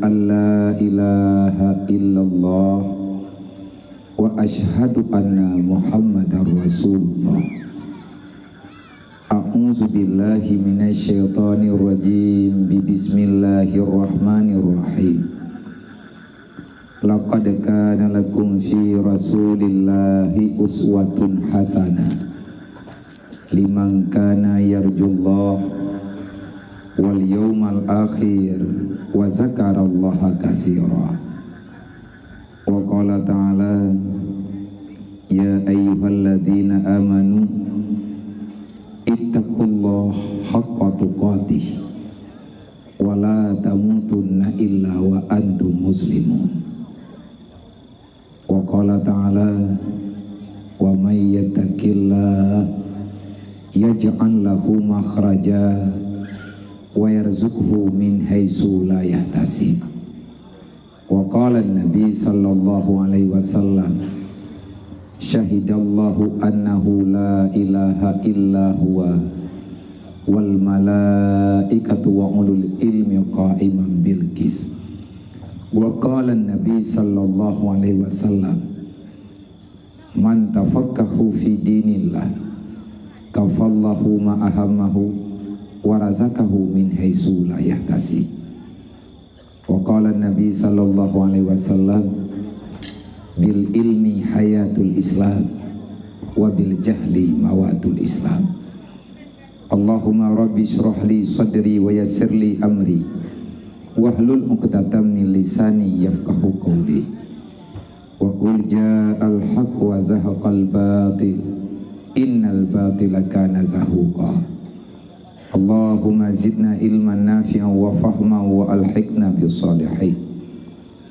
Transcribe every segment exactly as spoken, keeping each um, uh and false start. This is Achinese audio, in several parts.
An la ilaha illallah wa asyhadu anna Muhammadar Rasulullah. A'udzu billahi minasy syaithanir rajim. Bismillahirrahmanirrahim. Laqad kana lakum fi Rasulillahi uswatun hasanah liman kana yarjullah wal yaumal akhir wa zakarallaha katsira. Wa qala ta'ala, "Ya ayyuhalladzina amanu ittaqullaha haqqa tuqatih wa la tamutunna illa wa antum muslimun." Wa qala ta'ala, "Wa may yattaqillaha yaj'al lahu makhraja wa yarzuqhu min haitsu la yahtasib." Wa qala Nabi sallallahu alaihi wasallam, "Syahidallahu annahu la ilaha illa huwa wal malaikatu wa ulul ilmi qaiman bil qis." Wa qala Nabi sallallahu alaihi wasallam, "Man tafaqahu fi dinillah, kafallahu ma ahammahu, wa razaqahu min haitsu la yahtasib." Wa qala Nabi sallallahu alaihi wasallam, "Bil ilmi hayatul Islam, wa bil jahli mawatul Islam." Allahumma rabbi shrah li sadri wa yassir li amri, wahlul 'uqdatam min lisani yafqahu qawli. Wa qul ja'al haqq wa zahaqal batil, innal batila kana zahuqa. Allahumma zidna ilman nafi'an wa fahman wa alhiqna bis salihin.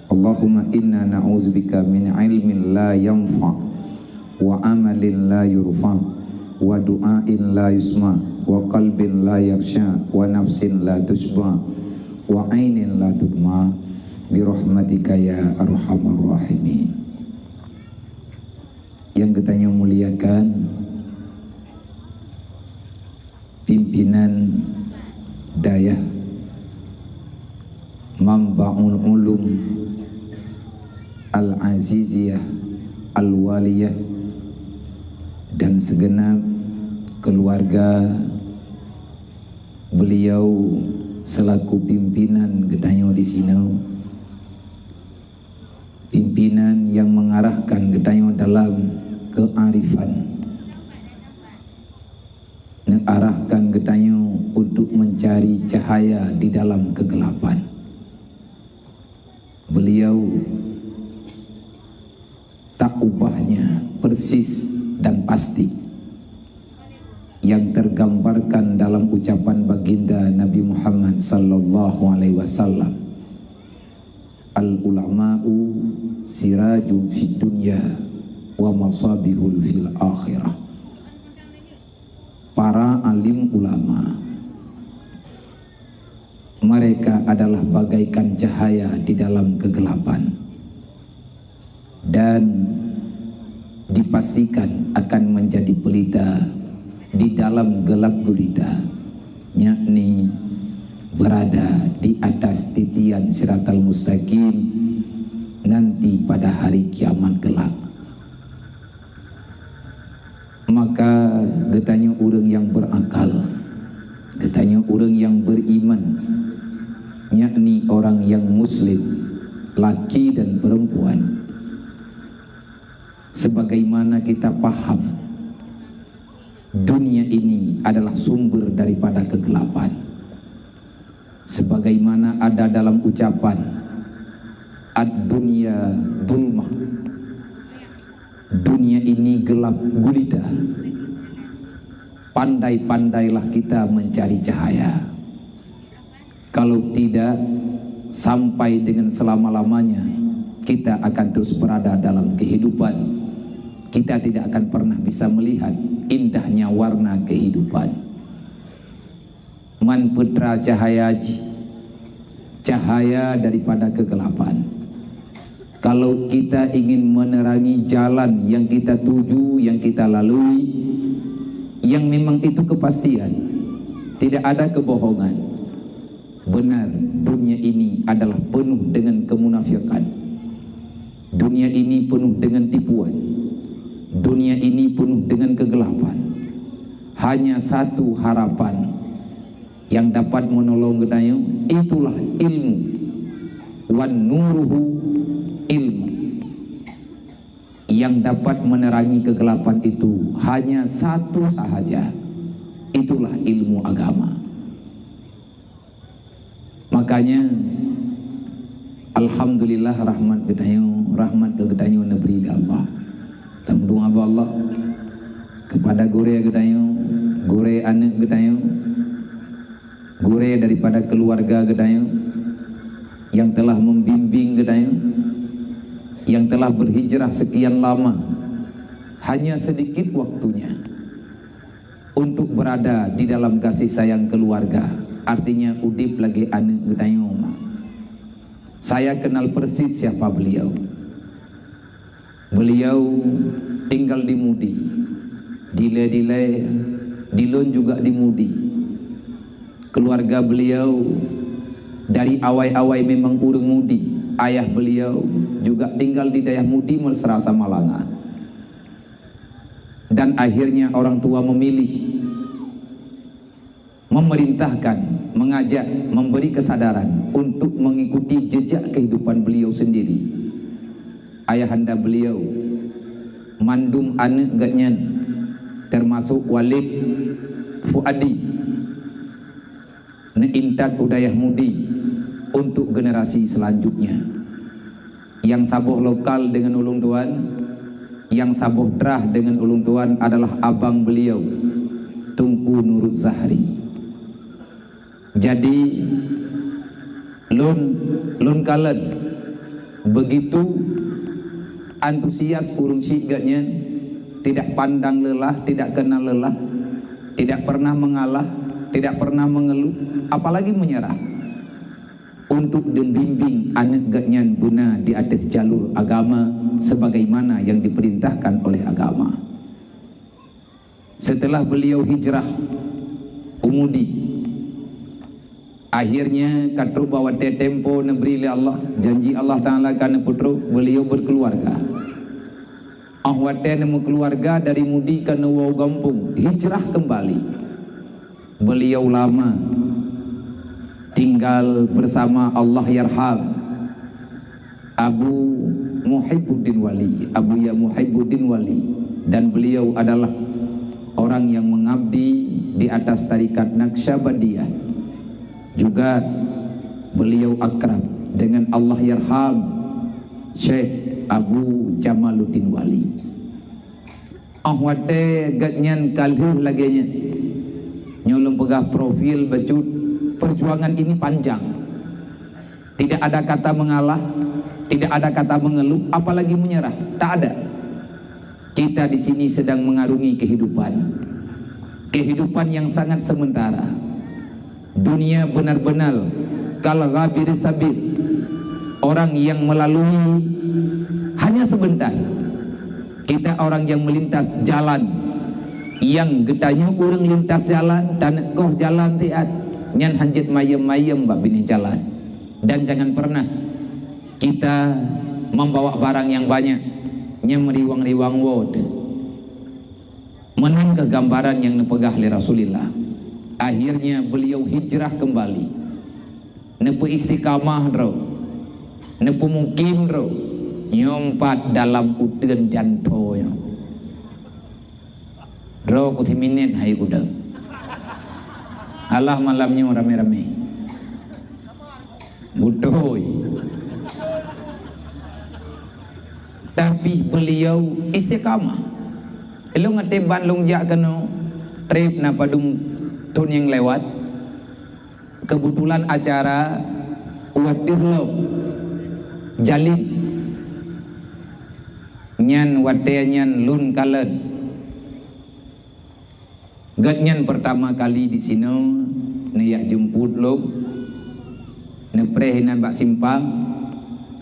Allahumma inna na'udzubika min ilmin la yanfa, wa amalin la yurfa, wa du'ain la yusma, wa qalbin la yakhsya, wa nafsin la tusyba, wa ainin la tudma, bi rahmatika ya arhamar rahimin. Yang geutanyoe muliakan, pimpinan dayah Mambaul Ulum Al-Aziziyah Al-Waliyah dan segenap keluarga beliau selaku pimpinan geutanyoe di sinoe, pimpinan yang mengarahkan geutanyoe dalam kearifan, mengarahkan geutanyoe untuk mencari cahaya di dalam kegelapan. Beliau tak ubahnya persis dan pasti yang tergambarkan dalam ucapan baginda Nabi Muhammad sallallahu alaihi wasallam, "Al ulama'u sirajun fid dunya wa masabihul fil akhirah." Para alim ulama, mereka adalah bagaikan cahaya di dalam kegelapan dan dipastikan akan menjadi pelita di dalam gelap gulita, yakni berada di atas titian siratal mustaqim nanti pada hari kiamat kelak. Maka geutanyoe ureuëng nyang berakal, geutanyoe ureuëng nyang beriman, yakni orang yang muslim, laki dan perempuan, sebagaimana kita paham, dunia ini adalah sumber daripada kegelapan. Sebagaimana ada dalam ucapan, "Ad-dunya zulmah." Dunia ini gelap gulita. Pandai-pandailah kita mencari cahaya. Kalau tidak, sampai dengan selama-lamanya kita akan terus berada dalam kehidupan. Kita tidak akan pernah bisa melihat indahnya warna kehidupan. Man peutra cahaya jih, cahaya daripada kegelapan. Kalau kita ingin menerangi jalan yang kita tuju, yang kita lalui, yang memang itu kepastian, tidak ada kebohongan. Benar, dunia ini adalah penuh Dunia ini penuh dengan tipuan. Dunia ini penuh dengan kegelapan. Hanya satu harapan yang dapat menolong geutanyoe, itulah ilmu. Wan nuruhu ilmu. Yang dapat menerangi kegelapan itu hanya satu sahaja, itulah ilmu agama. Makanya, alhamdulillah, rahmat geutanyoe, rahmat keu geutanyoe neubri lé Allah. Tameudoa bak Allah kepada gurée geutanyoe, gurée aneuëk geutanyoe, gurée daripada keluarga geutanyoe yang telah membimbing geutanyoe, yang telah berhijrah sekian lama, hanya sedikit waktunya untuk berada di dalam kasih sayang keluarga, artinya udeb lagée aneuëk geutanyoe. Saya kenal persis siapa beliau. Beliau tinggal di Mudi. Dilée-dilée, dilôn juga di Mudi. Keluarga beliau dari awai-awai memang ureuëng Mudi. Ayah beliau juga tinggal di dayah Mudi, Mesra Samalanga. Dan akhirnya orang tua memilih, memerintahkan, mengajak, memberi kesadaran untuk mengikuti jejak kehidupan beliau sendiri. Ayahanda beliau, mandum aneuëk geuhnyan, termasuk Walid Fuadi, neuintat u dayah Mudi untuk generasi selanjutnya. Nyang saboh lokal deungon ulôn tuan, nyang saboh drah deungon ulôn tuan adalah abang beliau, Teungku Nurut Zahri. Jadi, lôn, lôn kalon begitu antusias ureuëng syiek geuhnyan, tidak pandang lelah, tidak kenal lelah, tidak pernah mengalah, tidak pernah mengeluh, apalagi menyerah. Untuk membimbing aneuëk geuhnyan beuna di ateueh jalur agama sebagaimana yang diperintahkan oleh agama. Setelah beliau hijrah u Mudi, akhirnya ka trok bak watée tempo neubri lé Allah, janji Allah Taala ka neupeutrok, beliau berkeluarga. Óh watée neumeukeuluwarga dari Mudi keunoe u gampông, hijrah keumbali. Beuliau lama tinggal bersama Allahyarham Abu Muhibbuddin Wali, Abuya Muhibbuddin Wali, dan beliau adalah orang yang mengabdi di atas tarikat Naqsyabandiyah. Juga beliau akrab dengan Allahyarham Syekh Abu Jamaluddin Wali. Óh watée gobnyan ka lheueh lagée nyan, nyoe lôn peugah profil bacut, perjuangan ini panjang. Tidak ada kata mengalah, tidak ada kata mengeluh, apalagi menyerah. Tak ada. Kita di sini sedang mengarungi kehidupan. Kehidupan yang sangat sementara. Dunia benar-benar kal ghabir sabil. Orang yang melalui hanya sebentar. Kita orang yang melintas jalan. Nyang geutanyoe ureuëng lintas jalan, taneuk goh jalan tiat, nyan hanjeuet mayem-mayem bak binéh jalan. Dan jangan pernah kita membawa barang yang banyak, nyang meuriwang-riwang woe teuh. Meunan keuh gambaran nyang neupeugah lé Rasulullah. Akhirnya beliau hijrah kembali. Neupeu istiqamah droe. Neupeu mukim droe. Nyoe pat dalam uteuen janto nyoe. Droe ku siminét hai kuda. Alah malam nyoe ramé-ramé. Beutôi. Tapi beliau istiqamah. Lôn até ban lôn jak keunoe treb na padum thon nyang lewat. Kebetulan acara watée lom jalin. Nyan watée nyan lôn kalon. Gobnyan pertama kali di sinoe neujak jemput lôn, neupreh inan bak simpang,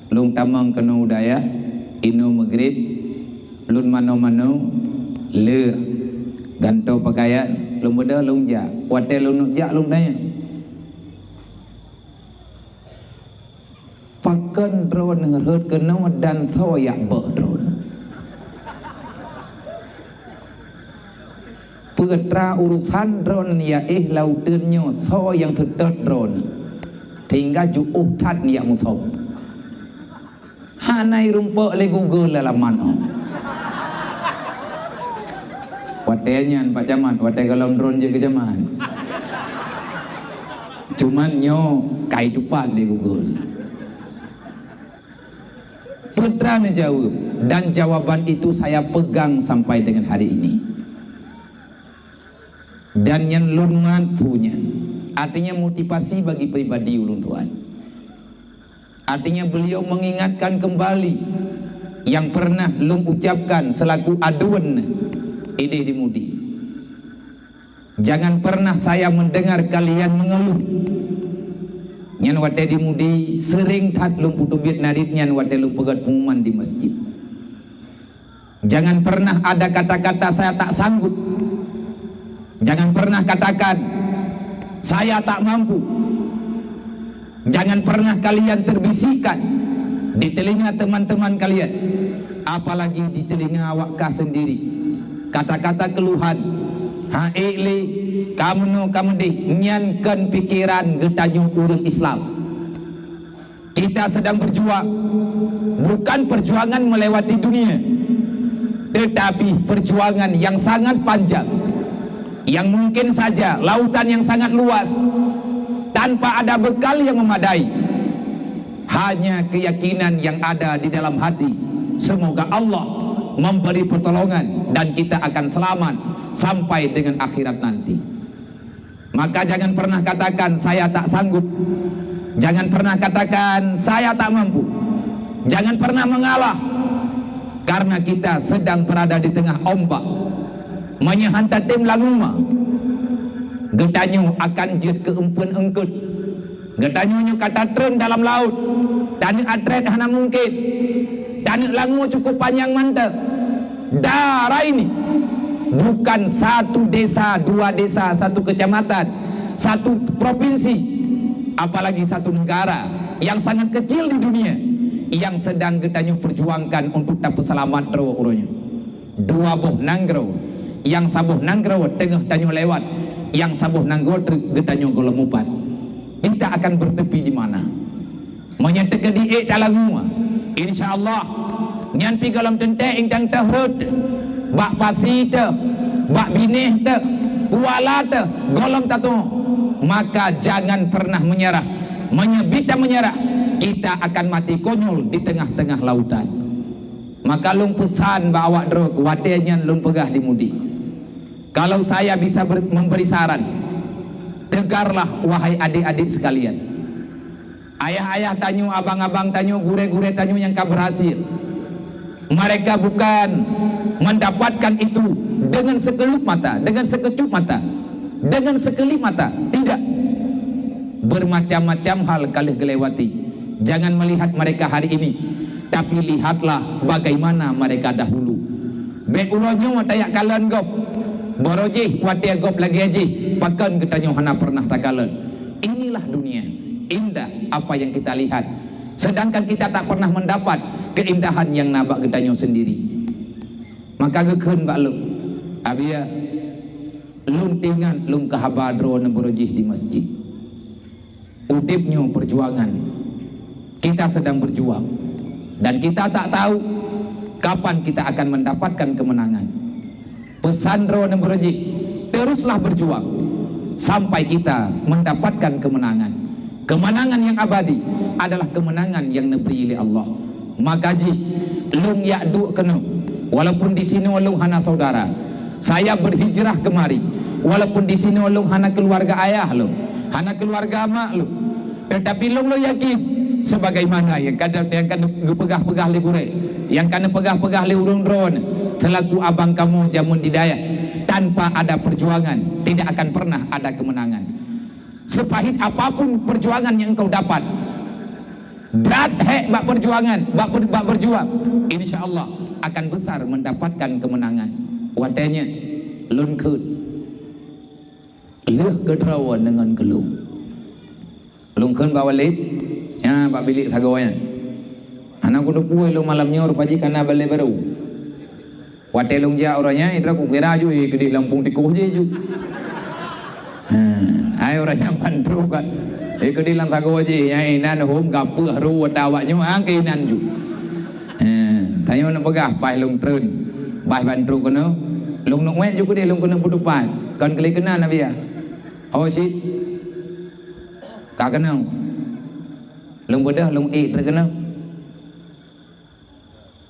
lôn tamong keunoe u dayah, inoe meugreb, lôn manoe-manoe, le gantoe peukayan, lôn beudôh lôn jak. Watée lôn neuk jak lôn tanyong, Pakon droeneuh rhot keunoe dan soe jak bôh droeneuh? Peue tra urosan droeneuh jak éh lam uteuen nyoe, soe nyang seutôt droeneuh, sehingga jiôh that jak musöm? Hana jirumpok lé Google lam laman nyoe. Watée nyan Pak Camat, watée gohlom droeneuh jeuet keu Camat. Cuman nyoe ka jitupat lé Google. Peue tra neujaweueb, dan jawaban itu saya pegang sampai dengan hari ini. Dan nyan lôn mat su nyan, artinya motivasi bagi pribadi ulôn tuan. Artinya beliau mengingatkan kembali yang pernah lôn ucapkan selaku aduen idéh di Mudi. Jangan pernah saya mendengar kalian mengeluh. Nyan watée di Mudi sering that lôn puteubiet narit nyan watée lôn peugét pengumuman di masjid. Jangan pernah ada kata-kata saya tak sanggup. Jangan pernah katakan saya tak mampu. Jangan pernah kalian terbisikkan di telinga teman-teman kalian, apalagi di telinga awak kah sendiri, kata-kata keluhan, "Ha ék lé, ka meunoe ka meudéh," nyan kon pikeran geutanyoe ureuëng Islam. Kita sedang berjuang, bukan perjuangan melewati dunia, tetapi perjuangan yang sangat panjang, yang mungkin saja lautan yang sangat luas, tanpa ada bekal yang memadai. Hanya keyakinan yang ada di dalam hati. Semoga Allah memberi pertolongan dan kita akan selamat sampai dengan akhirat nanti. Maka jangan pernah katakan, "Saya tak sanggup." Jangan pernah katakan, "Saya tak mampu." Jangan pernah mengalah, karena kita sedang berada di tengah ombak. Meunyoe han tatem lam uma, geutanyoe akan jeuet keu eumpeuen eungkot. Geutanyoe nyoe ka tatreun dalam laôt, taneuk atrét hana mungken, taneuk langue cukup panyang mantong. Dara ini bukan satu desa, dua desa, satu kecamatan, satu provinsi, apalagi satu negara yang sangat kecil di dunia yang sedang geutanyoe perjuangkan untuk tapeuseulamat droe uroe nyoe. Dua boh nanggroe, nyang saboh nanggroe teungoh tanyoe lewat, nyang saboh nanggroe teuk geutanyoe gohlom mupat. Kita akan bertepi di mana? Meunyoe teukeudi ék talangue, insya Allah, nyan pi gohlom teuntée intan teuhrot, bak pasi teuh, bak binéh teuh, kuala teuh, gohlom tatuoh, maka jangan pernah menyerah. Meunyoe bita menyerah, kita akan mati konyol di tengah-tengah lautan. Maka lôn peusan bak awak droe watée nyan lôn peugah di Mudi, kalau saya bisa ber-, memberi saran, tegarlah, wahai adik-adik sekalian. Ayah-ayah tanyoe, abang-abang tanyoe, gurée-gurée tanyoe nyang ka berhasil, mereka bukan mendapatkan itu dengan sekelip mata, dengan sekejap mata, dengan sekelip mata. Tidak. Bermacam-macam hal ka lheueh geulewati. Jangan melihat mereka hari ini, tapi lihatlah bagaimana mereka dahulu. Bék uroe nyoe tajak kalon gob. Barô jih watée gob lagée jih, pakon geutanyoe hana pernah takalon. Inilah dunia, indah apa yang kita lihat, sedangkan kita tak pernah mendapat keindahan yang na bak geutanyoe sendiri. Maka geukheun bak lôn, "Abiya, lôn teuingat lôn ka haba droeneuh barô jih di masjid." Udeb nyoe perjuangan. Kita sedang berjuang. Dan kita tak tahu kapan kita akan mendapatkan kemenangan. Pesan droeneuh barô jih, teruslah berjuang sampai kita mendapatkan kemenangan. Kemenangan yang abadi adalah kemenangan yang neubri lé Allah. Maka jih, lôn jak duek keunoe, walaupun di sinoe lôn hana saudara. Saya berhijrah kemari, walaupun di sinoe lôn hana keluarga ayah lôn, hana keluarga mak lôn. Tetapi lôn, lôn yakin, sebagaimana nyang ka, nyang ka geupeugah-peugah lé gurée, nyang ka neupeugah-peugah lé ureuëng droeneuh, selaku abang kamoe jameun di dayah, tanpa ada perjuangan, tidak akan pernah ada kemenangan. Sepahit apapun perjuangan yang engkau dapat, brat hék bak perjuangan, bak per-, bak berjuang, insya Allah akan besar mendapatkan kemenangan. Watée nyan, lôn kheun, lheueh keudroe deungon geulong. Lôn kheun bak Walid, Na bak bilék sagoe nyan. Hana kuteupue lôn malam nyoe rupa jih ka na balée barô. Watée lôn jak uroe nyan, idroe kukira ju, eh, keudeh lampôh tikoh jih ju. Ha, ai uroe nyan ban trok kan. Eh, keudeh lam sagoe jih, nyang inan hom gapeuh ru ata awak nyoe, ah, keu inan ju. Ha, tanyoe neupeugah paih lôn treun. Paih ban trok keunoe. Lôn neuk wét ju keudeh lôn keuneuk peutupat. Kon keu lé keunan Nabi ya. Oh, cit. Ka keunoe. Lôn beudôh, lôn ék treuk keunoe.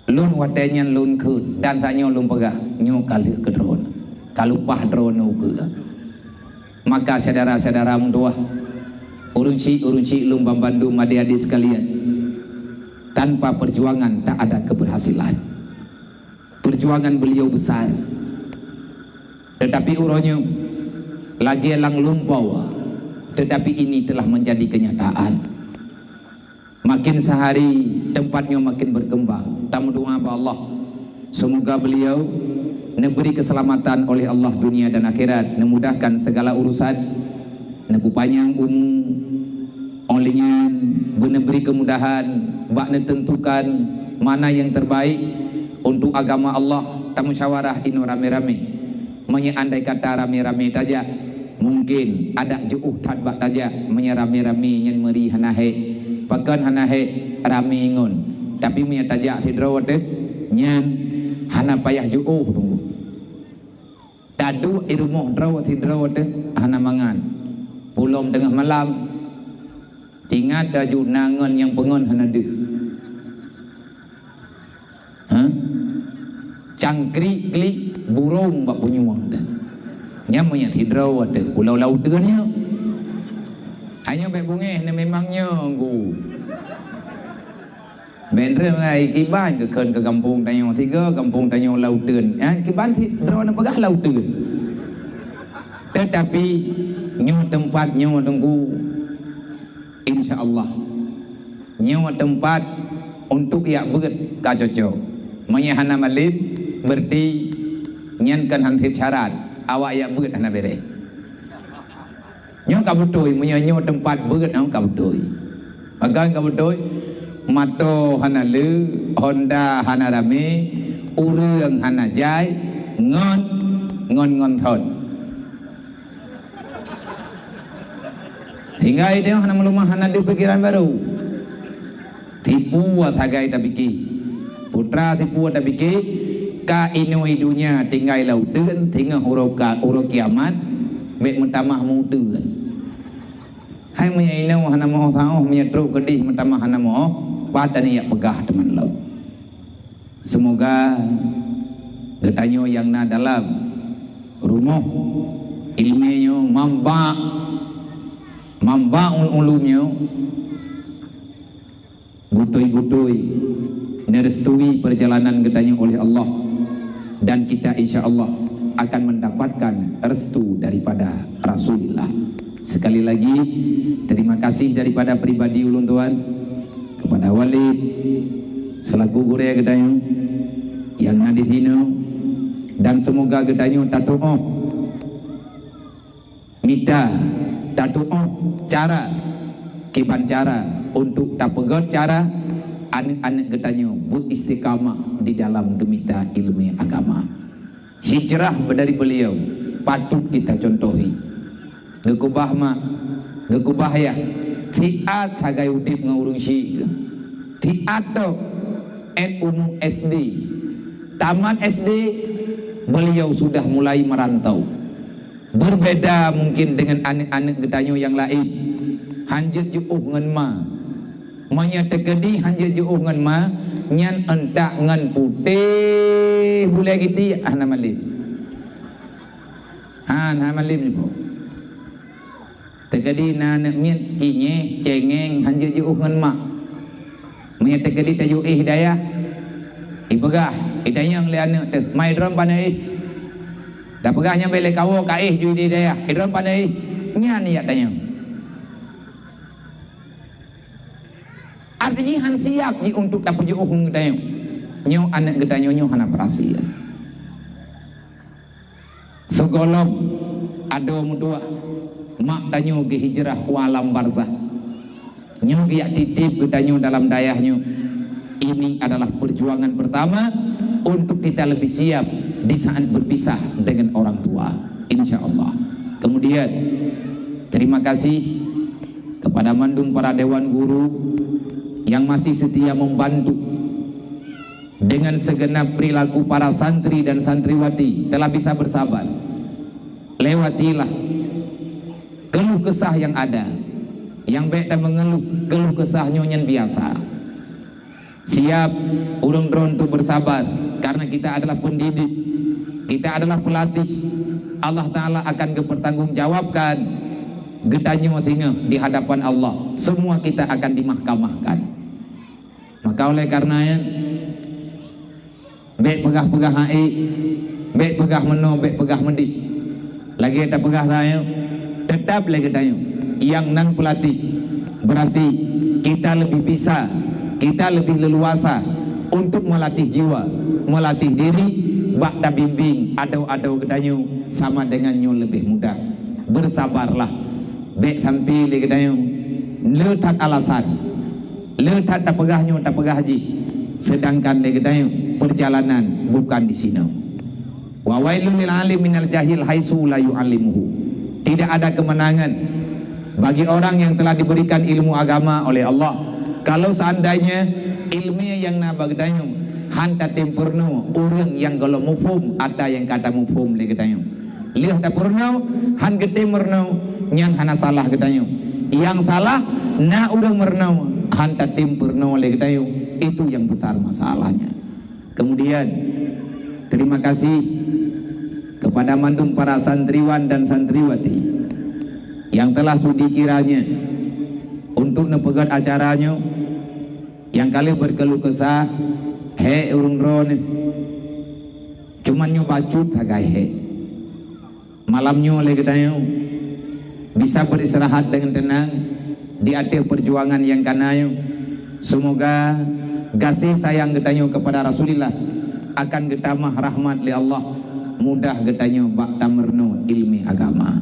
Lôn watée nyan lôn kheun, dan tanyoe lôn peugah, nyoe ka lheueh keu droeneuh. Ka leupah droeneuh ukeue. Maka syedara-syedara meutuwah, ureuëng chik-ureuëng chik lôn banmandum adik-adik sekalian, tanpa perjuangan tak ada keberhasilan. Perjuangan beliau besar. Tetapi uroe nyoe, lagée lam lumpau, tetapi ini telah menjadi kenyataan. Makin sehari tempat nyoe makin berkembang. Tameudoa bak Allah, semoga beliau neubri keselamatan oleh Allah dunia dan akhirat, neumudahkan segala urusan, neupanyang umu, óh lheueh nyan beuneubri keumudahan bak neuteuntukan mana nyang terbaik untuk agama Allah. Tamusyawarah inoe ramé-ramé. Meunyoe andai kata ramé-ramé tajak, mungkin adak jiôh that bak tajak. Meunyoe ramé-ramé nyan meuri hana hék, pakon hana hék, ramé ngon. Tapi meunyoe tajak sidroe teuh, nyan hana payah jiôh teungku. Taduek di rumoh droe sidroe teuh hana mangan. Pulom teungoh malam, ingat laju na ngon nyang peungon hana deuh. Ha? Cangkrik-klik burông bak punyueng teuh. Nyan meunyoe sidroe teuh pulo lam uteuen nyoe. Hai nyoe bék beungéh na memang nyoe gu. Bék treun ai kiban geukheun keu gampông tanyoe tiga, gampông tanyoe lam uteuen. Ha, kiban sidroe neupeugah lam uteuen. Tetapi nyoe teumpat nyoe teungku. Insya Allah, nyoe teumpat untuk jak beuet ka cocok. Meunyoe hana malem, berarti nyan kan hanseb syarat, awak jak beuet hana bereh. Nyoe ka beutôi, meunyoe nyoe teumpat beuet nyoe ka beutôi. Pakon ka beutôi, moto hana le, honda hana ramé, ureuëng hana jai, ngon, ngon, ngon thon. Sehingga idéh hana meulumah hana deuh pikiran barô. Tipu sagai tapike. Putra tipu tapike, ka inoe donya tinggai lam uteuen, singoh uroe ka, uroe kiamat, bék meutamah meuteuen. Hai meunyoe inoe hana meuoh saoh, meunyoe trok keudeh meutamah hana meuoh, pat tanyoe jak peugah teuma lom. Semoga geutanyoe nyang na dalam rumoh ileumé nyoe, manba, manba ulôn-ulôn nyoe, beutôi-beutôi neurestui perjalanan geutanyoe oleh Allah, dan kita insya Allah akan mendapatkan restu daripada Rasulullah. Sekali lagi, terima kasih daripada pribadi ulôn tuan kepada Walid selaku gurée geutanyoe nyang na di sinoe, dan semoga geutanyoe tatuoh mita, tatuoh cara, kiban cara untuk tapeugét cara aneuk-aneuk geutanyoe beuistiqamah di dalam geumita ileumé agama. Hijrah dari beliau patut kita contohi. Geukeubah mak, geukeubah yah, siat sagai udeb ngon ureuëng syik. Siat tok, ét umu S D. Tamat S D, beliau sudah mulai merantau. Berbeda mungkin dengan aneuk-aneuk geutanyoe nyang laén. Hanjeuet jiôh ngon ma. Meunyoe teukeudi hanjeuet jiôh ngon ma, nyan euntak ngon putéh bulée giti hana malem. Hana malem nyoe. Teukeudi na aneuk miet, inyéh, céngéng, hanjeuet jiôh ngon mak. Meunyoe teukeudi tajôh éh dayah, ipeugah, itanyong lé aneuk teuh, "Ma, idroe pane éh?" Tapeugah nyan bék lé kawoe ka éh ju di dayah, "Idroe pane éh?" Nyan jak tanyong. Artinya han siap jih untuk tapeujiôh ngon geutanyoe. Nyoe aneuk geutanyoe nyoe hana peurasai. Sigohlom adoe meutuwah, mak tanyoe geuhijrah u alam barzakh. Nyoe geujak titip geutanyoe dalam dayah nyoe. Ini adalah perjuangan pertama untuk kita lebih siap di saat berpisah dengan orang tua. Insya Allah. Kemudian, terima kasih kepada mandum para dewan guru yang masih setia membantu dengan segenap perilaku para santri dan santriwati telah bisa bersabar. Lewatilah keluh kesah yang ada. Nyang bék tameungeuluh, keluh kesah nyoe nyan biasa. Siap ureuëng droe untuk bersabar, karena kita adalah pendidik, kita adalah pelatih. Allah Ta'ala akan geupertanggungjawabkan geutanyoe singoh di hadapan Allah. Semua kita akan dimahkamahkan. Maka oleh karena nyan, bék peugah-peugah ha'ék, bék peugah meunoe, bék peugah meudéh. Lagée tapeugah tanyoe, teutap lé geutanyoe nyang nan peulatéh. Berarti kita lebih bisa, kita lebih leluasa untuk meulatéh jiwa, meulatéh diri, bak tabimbing adoe-adoe geutanyoe sama dengan nyoe lebih mudah. Bersabarlah, bék sampai lé geutanyoe le that alasan. Le that tapeugah nyoe, tapeugah jih, seudangkan lé geutanyoe peurjalanan bukan di sinoe. Wa wailul lil alim minal jahil haitsu la yu'allimuhu. Tidak ada kemenangan bagi orang yang telah diberikan ilmu agama oleh Allah, kalau seandainya ilmu nyang na bak geutanyoe han tatem peurunoe ureuëng nyang gohlom muphom ata nyang ka tamuphom lé geutanyoe. Lheueh tapeurunoe, han geutem meurunoe, nyan hana salah geutanyoe. Nyang salah, na ureuëng meurunoe, han tatem peurunoe lé geutanyoe. Itu yang besar masalahnya. Kemudian, terima kasih kepada mandum para santriwan dan santriwati yang telah sudi kiranya untuk neupeugét acara nyoe, nyang ka lheueh berkeluh kesah, hék ureuëng droeneuh. Cuman nyoe bacut sagai hék. Malam nyoe lé geutanyoe bisa beristirahat dengan tenang di ateueh perjuangan nyang ka na nyoe. Semoga gaséh sayang geutanyoe kepada Rasulullah akan geutamah rahmat lé Allah, mudah geutanyoe bak tameurunoe ilmu agama.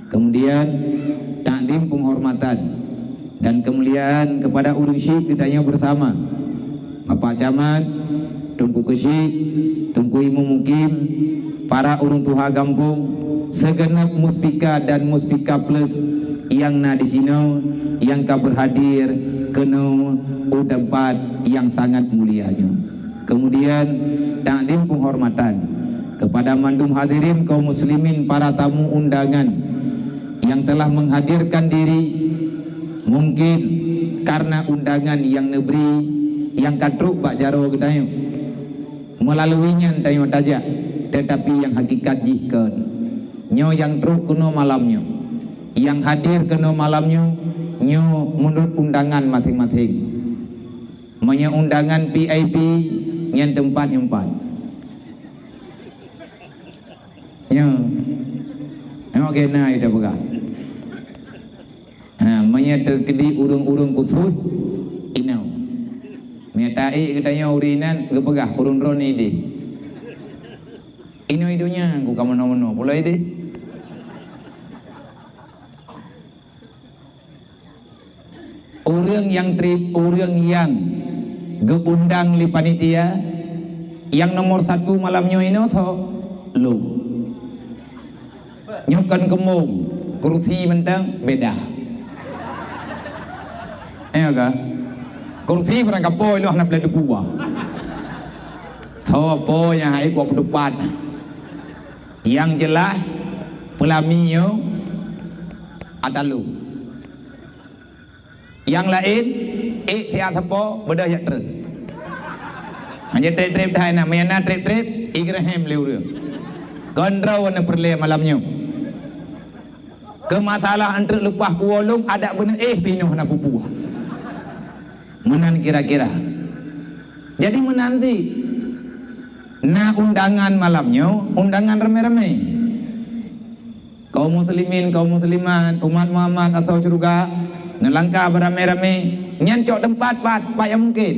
Kemudian, takdim penghormatan dan kemuliaan kepada ureuëng syik geutanyoe bersama, Bapak Camat, Teungku Keuchik, Teungku Imum Mukim, para ureuëng tuha gampông, segenap muspika dan muspika plus nyang na di sinoe nyang ka berhadir keunoe u teumpat nyang sangat mulia nyoe. Kemudian, takdim penghormatan kepada mandum hadirin kaum muslimin, para tamu undangan yang telah menghadirkan diri, mungkin karena undangan nyang neubri nyang ka trok bak jaroe geutanyoe. Meulalu nyan tanyoe tajak, tetapi nyang hakikat jih kon. Nyoe nyang trok keunoe malam nyoe, nyang hadir keunoe malam nyoe, nyoe meunurot undangan maséng-maséng. Meunyoe undangan V I P, nyan teumpat nyoe pat. Nyoe. Nyoe keunan ita peugah. Ha, meunyoe teukeudi ureuëng-ureuëng khusos, inoe. Meunyoe taék geutanyoe ureuëng inan, geupeugah ureuëng droeneuh idéh. Inoe i donya, ku ka meunoe-meunoe, pulo idéh. Ureuëng nyang trép, ureuëng nyang geuundang lé panitia, nyang nomor satu malam nyoe inoe soe? Lôn. Nyoe kon keumbông, kursi mantong beda. Eh, ka? Kursi barang kapoe lôn hana boleh teupeue. Soe po nyang hai kuat peutupat. Nyang jeulaih peulami nyoe ata lôn. Nyang laén, ék siat sapo, beudôh jak treun. Hana trép-trép that na, meunyo na trép-trép, igreuhem lé ureuëng. Kon droe na peureulée malam nyoe. Keu masalah antrek leupah kuwoe lôn, adak beuneuéh pih nyoe hana peue-peue. Meunan kira-kira. Jadi meunan cit. Na undangan malam nyoe, undangan ramé-ramé. Kaum muslimin, kaum muslimat, umat Muhammad atau syeuruga, neulangkah beuramé-ramé, nyan cok teumpat pat, pat nyang mungken.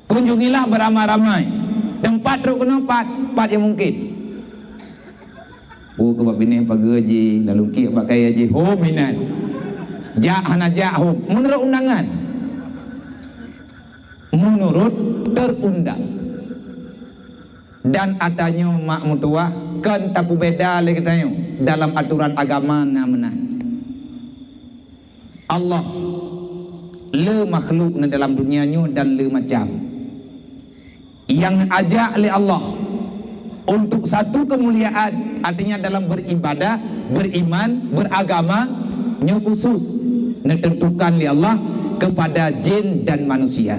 Kunjungilah beuramai-ramai, teumpat trok keunoe pat, pat nyang mungken. Peue keu bak binéh pageue jih, lalu kiek bak kayèe jih, hom inan. Jak hana jak hom, meunurot undangan. Meunurot terundang. Dan ata nyoe mak meutuwah kon tapeubeda lé geutanyoe dalam atoran agama na meunan. Allah le makhluk na dalam dunia nyoe dan le macam. Nyang ajak lé Allah untuk satu kemuliaan, artinya dalam beribadah, beriman, beragama, nyoe khusus ditentukan lé Allah kepada jin dan manusia.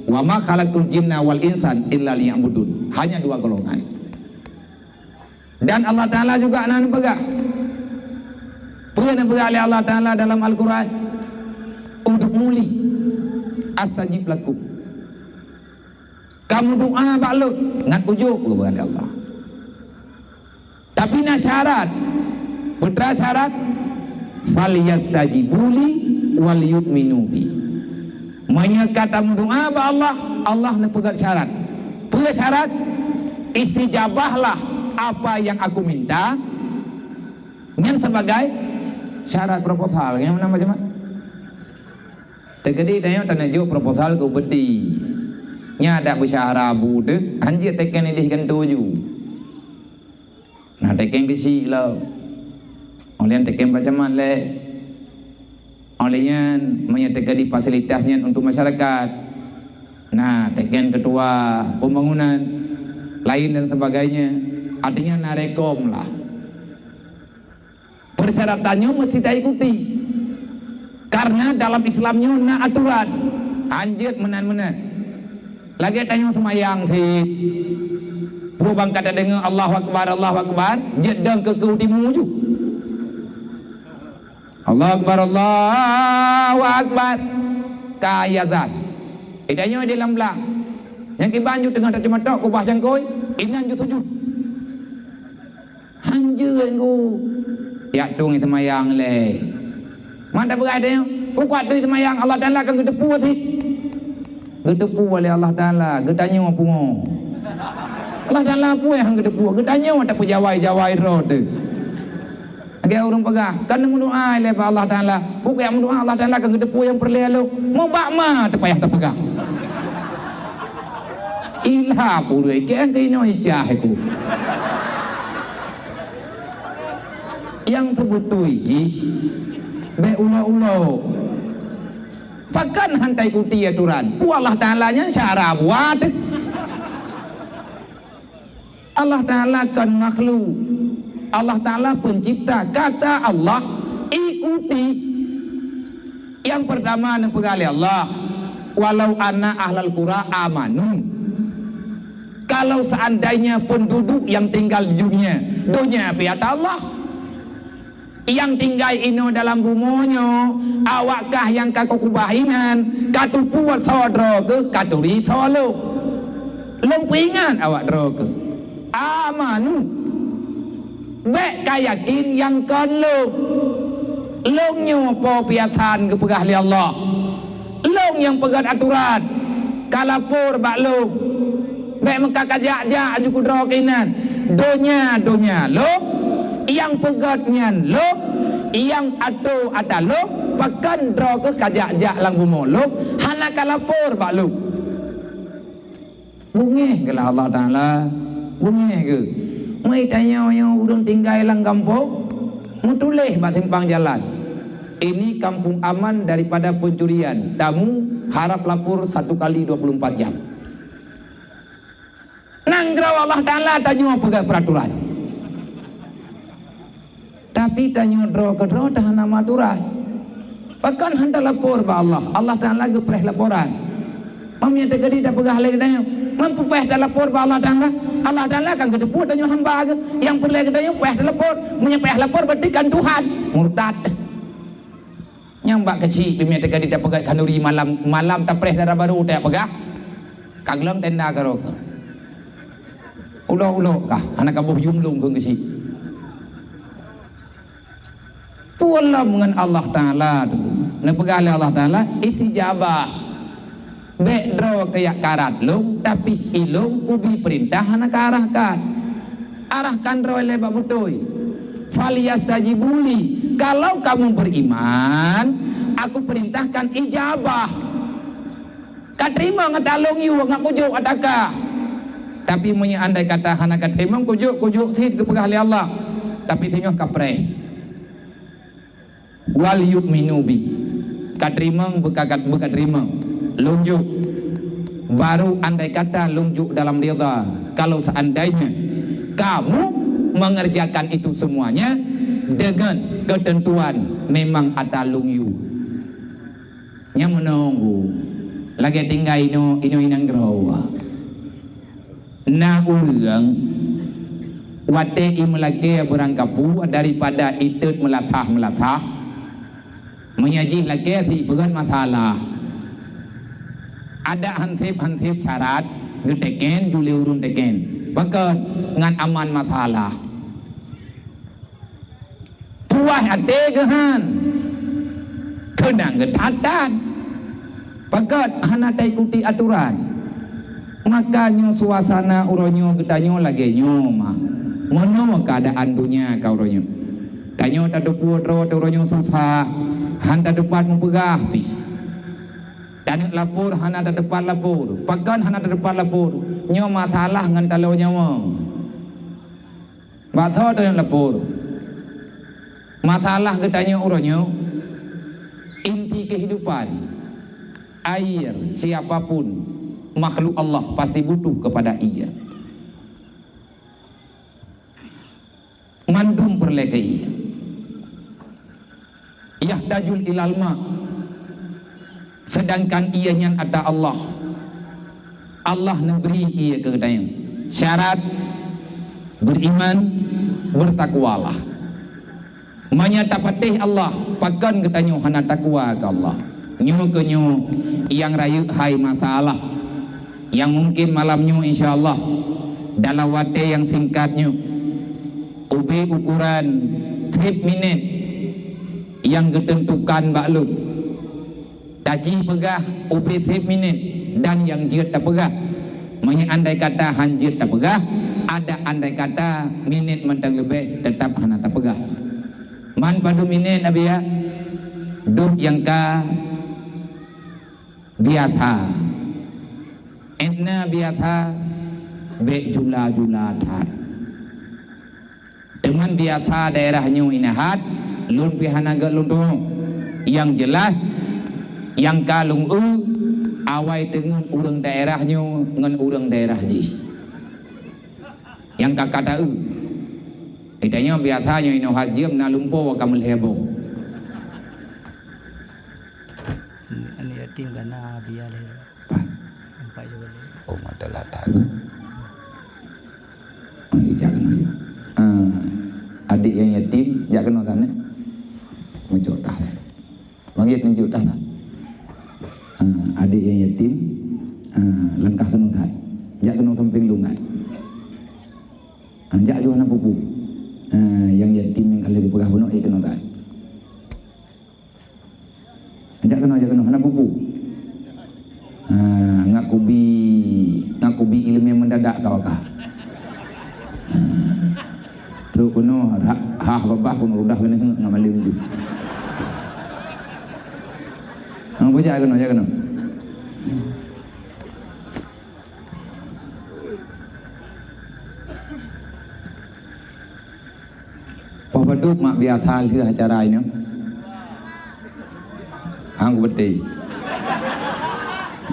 "Wa ma khalaqtul jinna wal insan illa liya'budun." Hanya dua golongan. Dan Allah Ta'ala juga na neupeugah. Peue neupeugah lé Allah Ta'ala dalam Al-Quran? "Ud'uni astajib lakum." Kamu doa bak lôn, ngat ujok, geupeugah lé Allah. Tapi na syarat. Peue teuma syarat? "Falyastajibu li wal yu'minu bi." Meunyoe ka tameudoa bak Allah, Allah neupeugah syarat. Peue syarat? "Istijabahlah apa yang aku minta." Nyan sebagai syarat proposal. Nyan meunan macam mana? Teukeudi tanyoe taneuk jok proposal keu upeti. Nyan adak beusyara bu teuh, hanjeuet teken ideh gantoe ju. Nah, teken keuchik lom. Óh lheueh nyan teken pacamat lé. Óh lheueh nyan, meunyoe teukeudi fasilitas nyan untuk masyarakat. Nah, teken ketua pembangunan, lain dan sebagainya. Artinya na rekom lah. Persyaratan nyoe meusti taikuti. Karena dalam Islam nyoe na aturan. Hanjeuet meunan-meunan. Lagèe tanyoe seumayang cit. Peue ban ka tadeungoe Allahu Akbar, Allahu Akbar, jeuet dong keu, keu timu ju. Allahu Akbar, Allahu Akbar. Ka azan. Eh, tanyoe di lam blang. Nyang kiban ju teungoh taceumatok kubah cangkôi, inan ju sujud. Hanjeuet ngu. Jak tueng seumayang lé. Man tapeugah tanyoe, "Ukat teuh seumayang, Allah Ta'ala akan geuteupeue cit." Geuteupeue lé Allah Ta'ala, geutanyoe pungo. Allah Ta'ala peue nyang geuteupeue, geutanyoe tapeujawai-jawai droe teuh. Lagèe ureueng peugah, "Kan meudoa lé bak Allah Ta'ala." Peue nyang meudoa Allah Ta'ala akan geuteupeue nyang peureulèe lôn. Meubak ma teuh payah tapeugah. Ilham ureueng keu inoe icah ku. Nyang teubeutôi jih, bèk ulok-ulok. Pakon han taikuti aturan? Peue Allah Ta'ala nyan syara buat. Allah Ta'ala kon makhluk. Allah Ta'ala pencipta. Kata Allah, ikuti. Nyang peurtama neupeugah lé Allah, "Walau anna ahlal qura amanu." Kalau seandainya penduduk yang tinggal di dunia, donya pih ata Allah. Nyang tinggai inoe dalam bumoe nyoe, awak kah nyang ka kukubah inan, ka tupue tho droe keuh, ka turi tho lôn. Lôn peuingat awak droe keuh. Amanu. Bèk ka yakin nyang kon lôn. Lôn nyoe po piasan geupeugah lé Allah. Lôn nyang peugöt aturan, ka lapor bak lôn. Bèk meuka kajak-jak aju keudroe keuinan. Donya, donya lôn, nyang peugöt nyan lôn, nyang atô atra lôn, pakon droe keuh kajak-jak lam bumoe lôn, hana ka lapor bak lôn. Beungéh geuh lah Allah Taala, beungéh geuh. Meuitanyoe nyoe ureuëng tinggai lam gampông, meutuléh bak simpang jalan, "Ini kampung aman daripada pencurian. Tamu harap lapor satu kali dua puluh empat jam." Nanggroe Allah Taala tanyoe peugah peuraturan. Tapi tanyoe droe keudroe ta hana meuaturan. Pakon han talapor bak Allah, Allah Taala geupreh laporan. Meunyoe teukeudi tapeugah lé geutanyoe, meupeupreh talapor bak Allah Taala, Allah Taala kan geuteupeue tanyoe hamba geuh. Nyang peureulée geutanyoe preh talapor. Meunyoe preh lapor berarti kan Tuhan. Murtad. Nyang bak keuchik pih meunyoe teukeudi tapeugah khanuri malam, malam tapreh dara barô tapeugah. Ka glöng tenda keudroe keuh. Ulok-ulok kah, hana ka boh yum lôn keu keuchik. Peue lom ngon Allah Taala tu. Neupeugah lé Allah Taala, "Istijabah." Bèk droe keuyak karat lôn, tapi ilôn kubi peurintah hana ka arahkan. Arahkan droe lé bak beutôi. "Falyastajibu li." Kalau kamu beriman, aku perintahkan ijabah. Ka teurimong ata lôn yue ngon kujok ata kah. Tapi meunyoe andai kata hana ka teurimong kujok, kujok cit geupeugah lé Allah. Tapi singoh ka preh. "Wal yu'minu bi." Ka teurimong, beuka-, beuka teurimong. Lôn jok. Baru andai kata lôn jok dalam ridha. Kalau seandainya kamu mengerjakan itu semuanya dengan ketentuan memang ata lôn yue. Nyang meununggu. Lagèe tinggai inoe, inoe inong droe. Na ureueng watèe i meulakèe beurangkapeue daripada i teut meulasah-meulasah, meunyoe jih lakèe si beugon masalah. Adak hansép-hansép syarat geuteken ju lé ureueng teken. Pakon ngon aman masalah. Puas até geuhan, keunong geuthat-that. Pakon hana taikuti atoran. Maka nyoe suasana uroe nyoe geutanyoe lagèe nyoe, ma. Meunoe keuadaan donya ka uroe nyoe. Tanyoe tateupeue droe uroe nyoe susah, han tateupat meupeugah pih. Taneuk lapor hana tateupat lapor. Pakon hana tateupat lapor? Nyoe masalah ngon taloe nyawöng. Bak soe tanyoe lapor? Masalah geutanyoe uroe nyoe, inti kehidupan, air, siapapun makhluk Allah pasti butuh kepada ié. Mandum peureulèe keu ié. Yahtajul ilal ma. Sedangkan ié nyan ata Allah. Allah neubri ié keu geutanyoe. Syarat beriman, bertakwalah. Meunyoe tapatéh Allah, pakon geutanyoe hana takwa keu Allah? Nyoe keuh nyoe nyang rayeuk hai masalah. Nyang mungkin malam nyoe insya Allah dalam watèe nyang singkat nyoe, ubé ukoran treb minét nyang geuteuntukan bak lôn. Taji peugah ubé treb minét dan nyang jeuet tapeugah. Meunyoe andai kata han jeuet tapeugah, adak andai kata minét mantong leubeh teutap hana tapeugah. Man padub minét, Abiya? Dub nyang ka biasa. Étna biasa, bèk jula-jula that. Teuma biasa daerah nyoe inong that, lôn pih hana gèt lôn tueng. Nyang jeulaih, nyang ka lôn eu, awai teungeut ureueng daerah nyoe ngon ureueng daerah jih. Nyang ka, ka ta-eu. Geutanyoe biasa nyoe inong that jeuem na lumpoe ka meulhèe boh. Aneuk yatim ka na biya lé. Pat? Empat jeuem lé. Oh, mata lata. Oh, jak keunoe. Ah, adik nyang yatim, jak keunoe tan, eh? Meucok tah. Manggil tunjuk tah. Ah, adik nyang yatim, ah, langkah keunoe tan. Jak keunoe sampéng lôn tan. Ah, jak jeuet hana peue-peue. Ah, nyang yatim nyang ka lheueh geupeugah bunoe, eh, keunoe tan. Jak keunoe, jak keunoe, hana peue-peue. Ha, ngaku bi, ngaku bi ileumèe mendadak ka wakah. Ha. Trok keunoe, ha, ha babah keunoe rudah keunoe ngon malém tu. Ha, bujak keunoe, jak keunoe. Poh padub mak biasa lheueh acara nyoe. Hang kupatéh.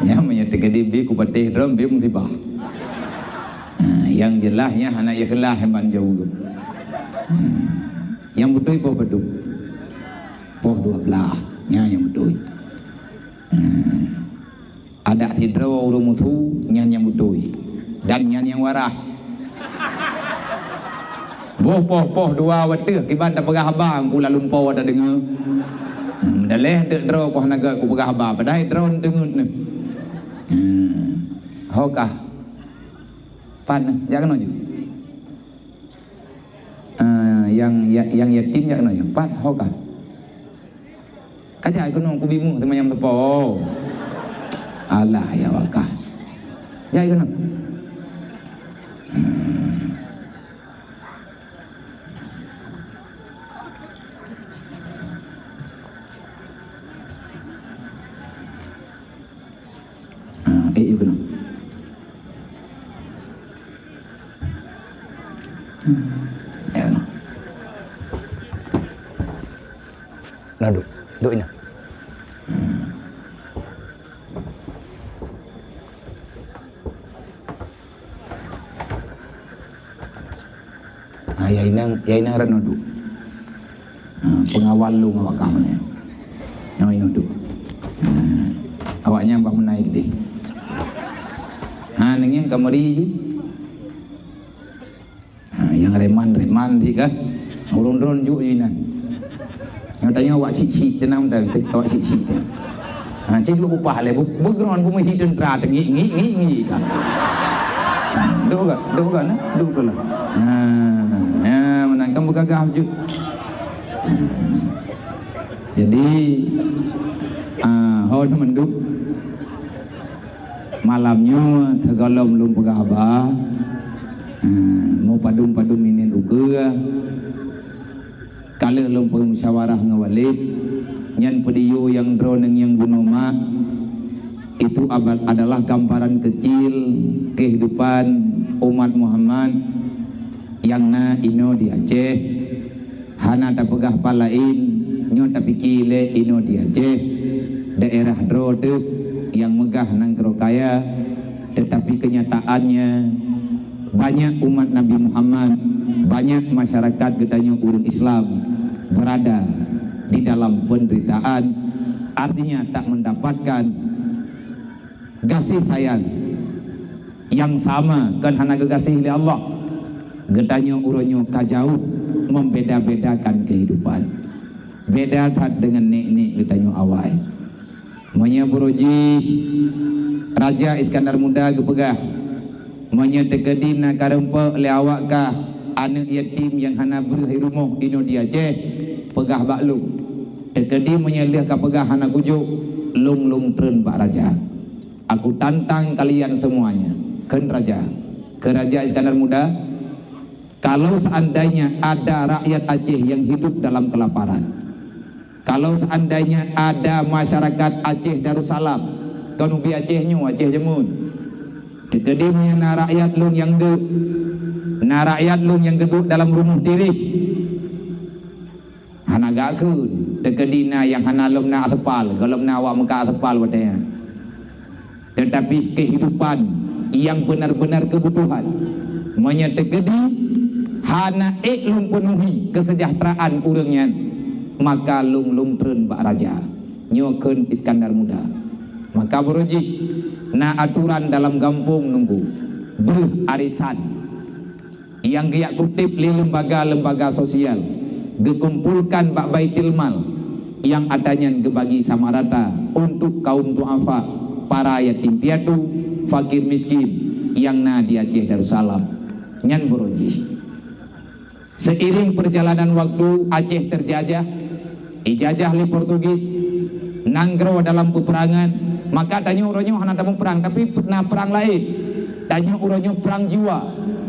Nyan meunyoe teukeudi bi kupatéh droe bi musibah. Ha, nyang jeulaih nyan hana ikhlas ban jaweueb. Ha, nyang beutôi poh padub. Poh dua belas. Nyan nyang beutôi. Ha. Adak sidroe ureueng musu, nyan nyang beutôi, dan nyan nyang waras. Boh poh-poh dua watèe kiban tapeugah haba, engku lalumpoe tadeungoe. Hmm, daleh teuk droe poh naga kupeugah haba, padahai droe teungeut neuh. Hmm. Ho kah? Pat neuh, jak keunoe ju. Ah, nyang, ya-, nyang yatim jak keunoe ju. Pat, ho kah? Kajak keunoe kubi mu teumanyam teupeu. Alah, ya wakah. Jak keunoe. Hmm. Ya. Nah, duduk. Duduk ina. Ha, ya inang, ya inang rat nuduk. Ha, pengawal lu awak kamu ni. Nyang inuduk. Ha, awak nyan bak meunai deh. Ha, nengieng kamari je. Ha, nyang reman-reman ti kan. Ureueng droen juk inan. Nyang tanya awak sik-sik, tenang dan awak sik-sik. Ha, cit dua upah le, bu-, bugroen bu meuhi teuntara teu ngi, ngi, ngi, ngi kan. Dok kan? Dok kan? Dok tu lah. Ha, ya, menangkan bergagah wujud. Jadi, ah, ho mandum. Malam nyoe teugohlom lôn peugah haba, ah, meupadum-padum inin ukeue, ka lheueh lôn peumusyawarah ngon Walid, nyan peudiyue nyang droeneuh nyang bunoe mak, itu aba-, adalah gambaran kecil kehidupan umat Muhammad nyang na inoe di Aceh. Hana tapeugah pat laén, nyoe tapike lé inoe di Aceh, daerah droe teuh nyang meugah nanggroe kaya, teutapi keunyataannya banyak umat Nabi Muhammad, banyak masyarakat geutanyoe ureueng Islam berada di dalam penderitaan, artinya tak mendapatkan gaséh sayang nyang sama kon hana geugaséh lé Allah. Geutanyoe uroe nyoe ka jauh membeda-bedakan kehidupan. Beda that deungon nek-nek geutanyoe awai. Meunyoe buroe jih Raja Iskandar Muda geupeugah, meunyoe teukeudi na kareumpok lé awak kah aneuëk yatim nyang hana breuh i rumoh inoe di Aceh, peugah bak lôn. Teukeudi meunyoe lheueh kapeugah hana kujok, lôn lôn treun bak raja. Aku tantang kalian semuanya, kheun raja, kheun Raja Iskandar Muda, kalau seandainya ada rakyat Aceh yang hidup dalam kelaparan, kalau seandainya ada masyarakat Aceh Darussalam, kon ubé Aceh nyoe, Aceh jameun, teukeudi meunyoe na rakyat lôn nyang deuk, na rakyat lôn nyang geuduek dalam rumoh tireh, hana geukheun, teukeudi na nyang hana lom na aspal, gohlom na awak meukat aspal watée nyan. Teutapi kehidupan nyang benar-benar kebutuhan, meunyoe teukeudi hana ék lôn peunuhi keuseujahteuraan ureuëng nyan, maka lôn lôn treun bak raja. Nyoe kheun Iskandar Muda. Maka buroe jih na aturan dalam gampông nunggu breuh arisan. Nyang geujak kutéb lé lembaga-lembaga sosial, geukumpolkan bak Baitul Mal nyang atra nyan geubagi sama rata untuk kaum duafa, para yatim piatu, fakir miskin nyang na di Aceh Darussalam. Nyan buroe jih. Seiring perjalanan waktu, Aceh terjajah, dijajah lé Portugis, nanggroe dalam peperangan, maka tanyoe uroe nyoe hana tamuprang, tapi na prang laén. Tanyoe uroe nyoe prang jiwa,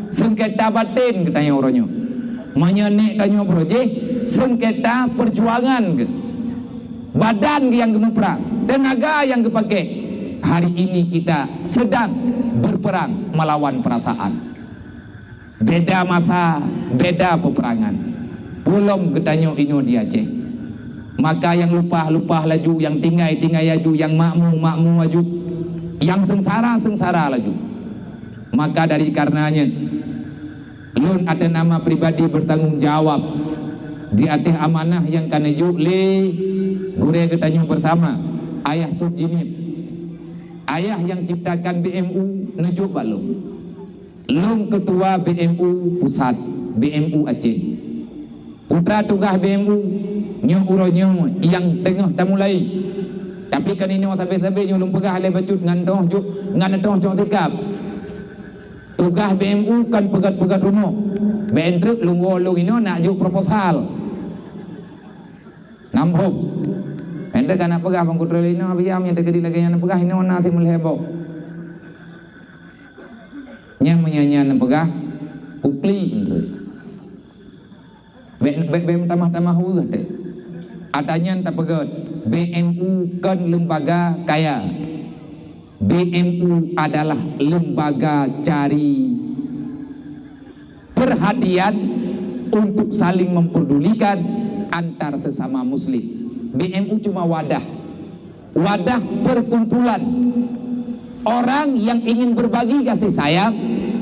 seungketa baten geutanyoe uroe nyoe. Meunyoe nek tanyoe buroe jih, seungketa perjuangan geuh. Badan geuh nyang geumuprang, tenaga nyang geupakée. Hari ini kita sedang berperang melawan perasaan. Beda masa, beda peperangan. Peulom geutanyoe inoe di Aceh. Maka nyang lupah-lupah laju, nyang tinggai-tinggai laju, nyang makmu-makmu laju, nyang seungsara-seungsara laju. Maka dari karenanya, lôn ateueh nama pribadi bertanggung jawab di ateueh amanah nyang ka neujok lé gurée geutanyoe bersama, Ayah Sut Jeunieb. Ayah nyang ciptakan B M U neujok bak lôn. Lôn keutua B M U pusat, B M U Aceh. Putra tugaih B M U nyoe uroe nyoe nyang teungoh tamulai. Tapi kan inoe sabe-sabe nyoe lôn peugah lé bacut ngon toh juk, ngon toh cok sikap. Tugaih B M U kan peugét-peugét rumoh. Bék treuk lôn woe lôn inoe nak juk proposal. Nambom. Bék treuk ka nak peugah bang kutroe lé inoe, biar nyang teukeudi lagée nyan peugah inoe na simeulhée boh. Nyang meunyan-nyan peugah, ukli nyoe. Bék, bék, bék tamah-tamah weueh teuh. Atra nyan tapeugét, B M U kon lembaga kaya. B M U adalah lembaga cari perhatian untuk saling memperdulikan antar sesama muslim. B M U cuma wadah, wadah perkumpulan orang yang ingin berbagi kasih sayang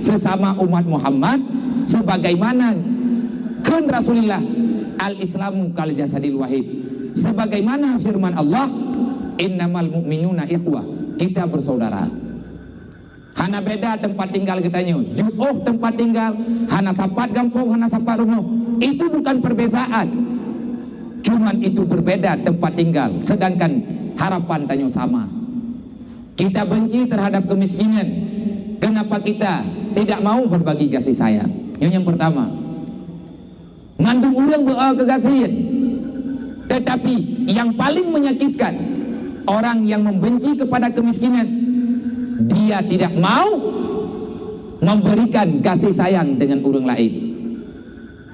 sesama umat Muhammad, sebagaimana kheun Rasulullah, "Al-Islamu kal jasadil wahid." Sebagaimana firman Allah, "Innamal mu'minuna ikhwah." Kita bersaudara. Hana beda tempat tinggal geutanyoe. Jiôh tempat tinggal, hana sapat gampông, hana sapat rumoh. Itu bukan perbezaan. Cuman itu berbeda tempat tinggal, sedangkan harapan tanyoe sama. Kita benci terhadap kemiskinan. Kenapa kita tidak mau berbagi kasih sayang? Nyoe nyang pertama. Mandum ureuëng beu-o keugasien. Tetapi yang paling menyakitkan, orang yang membenci kepada kemiskinan, dia tidak mau memberikan kasih sayang dengan ureuëng lain.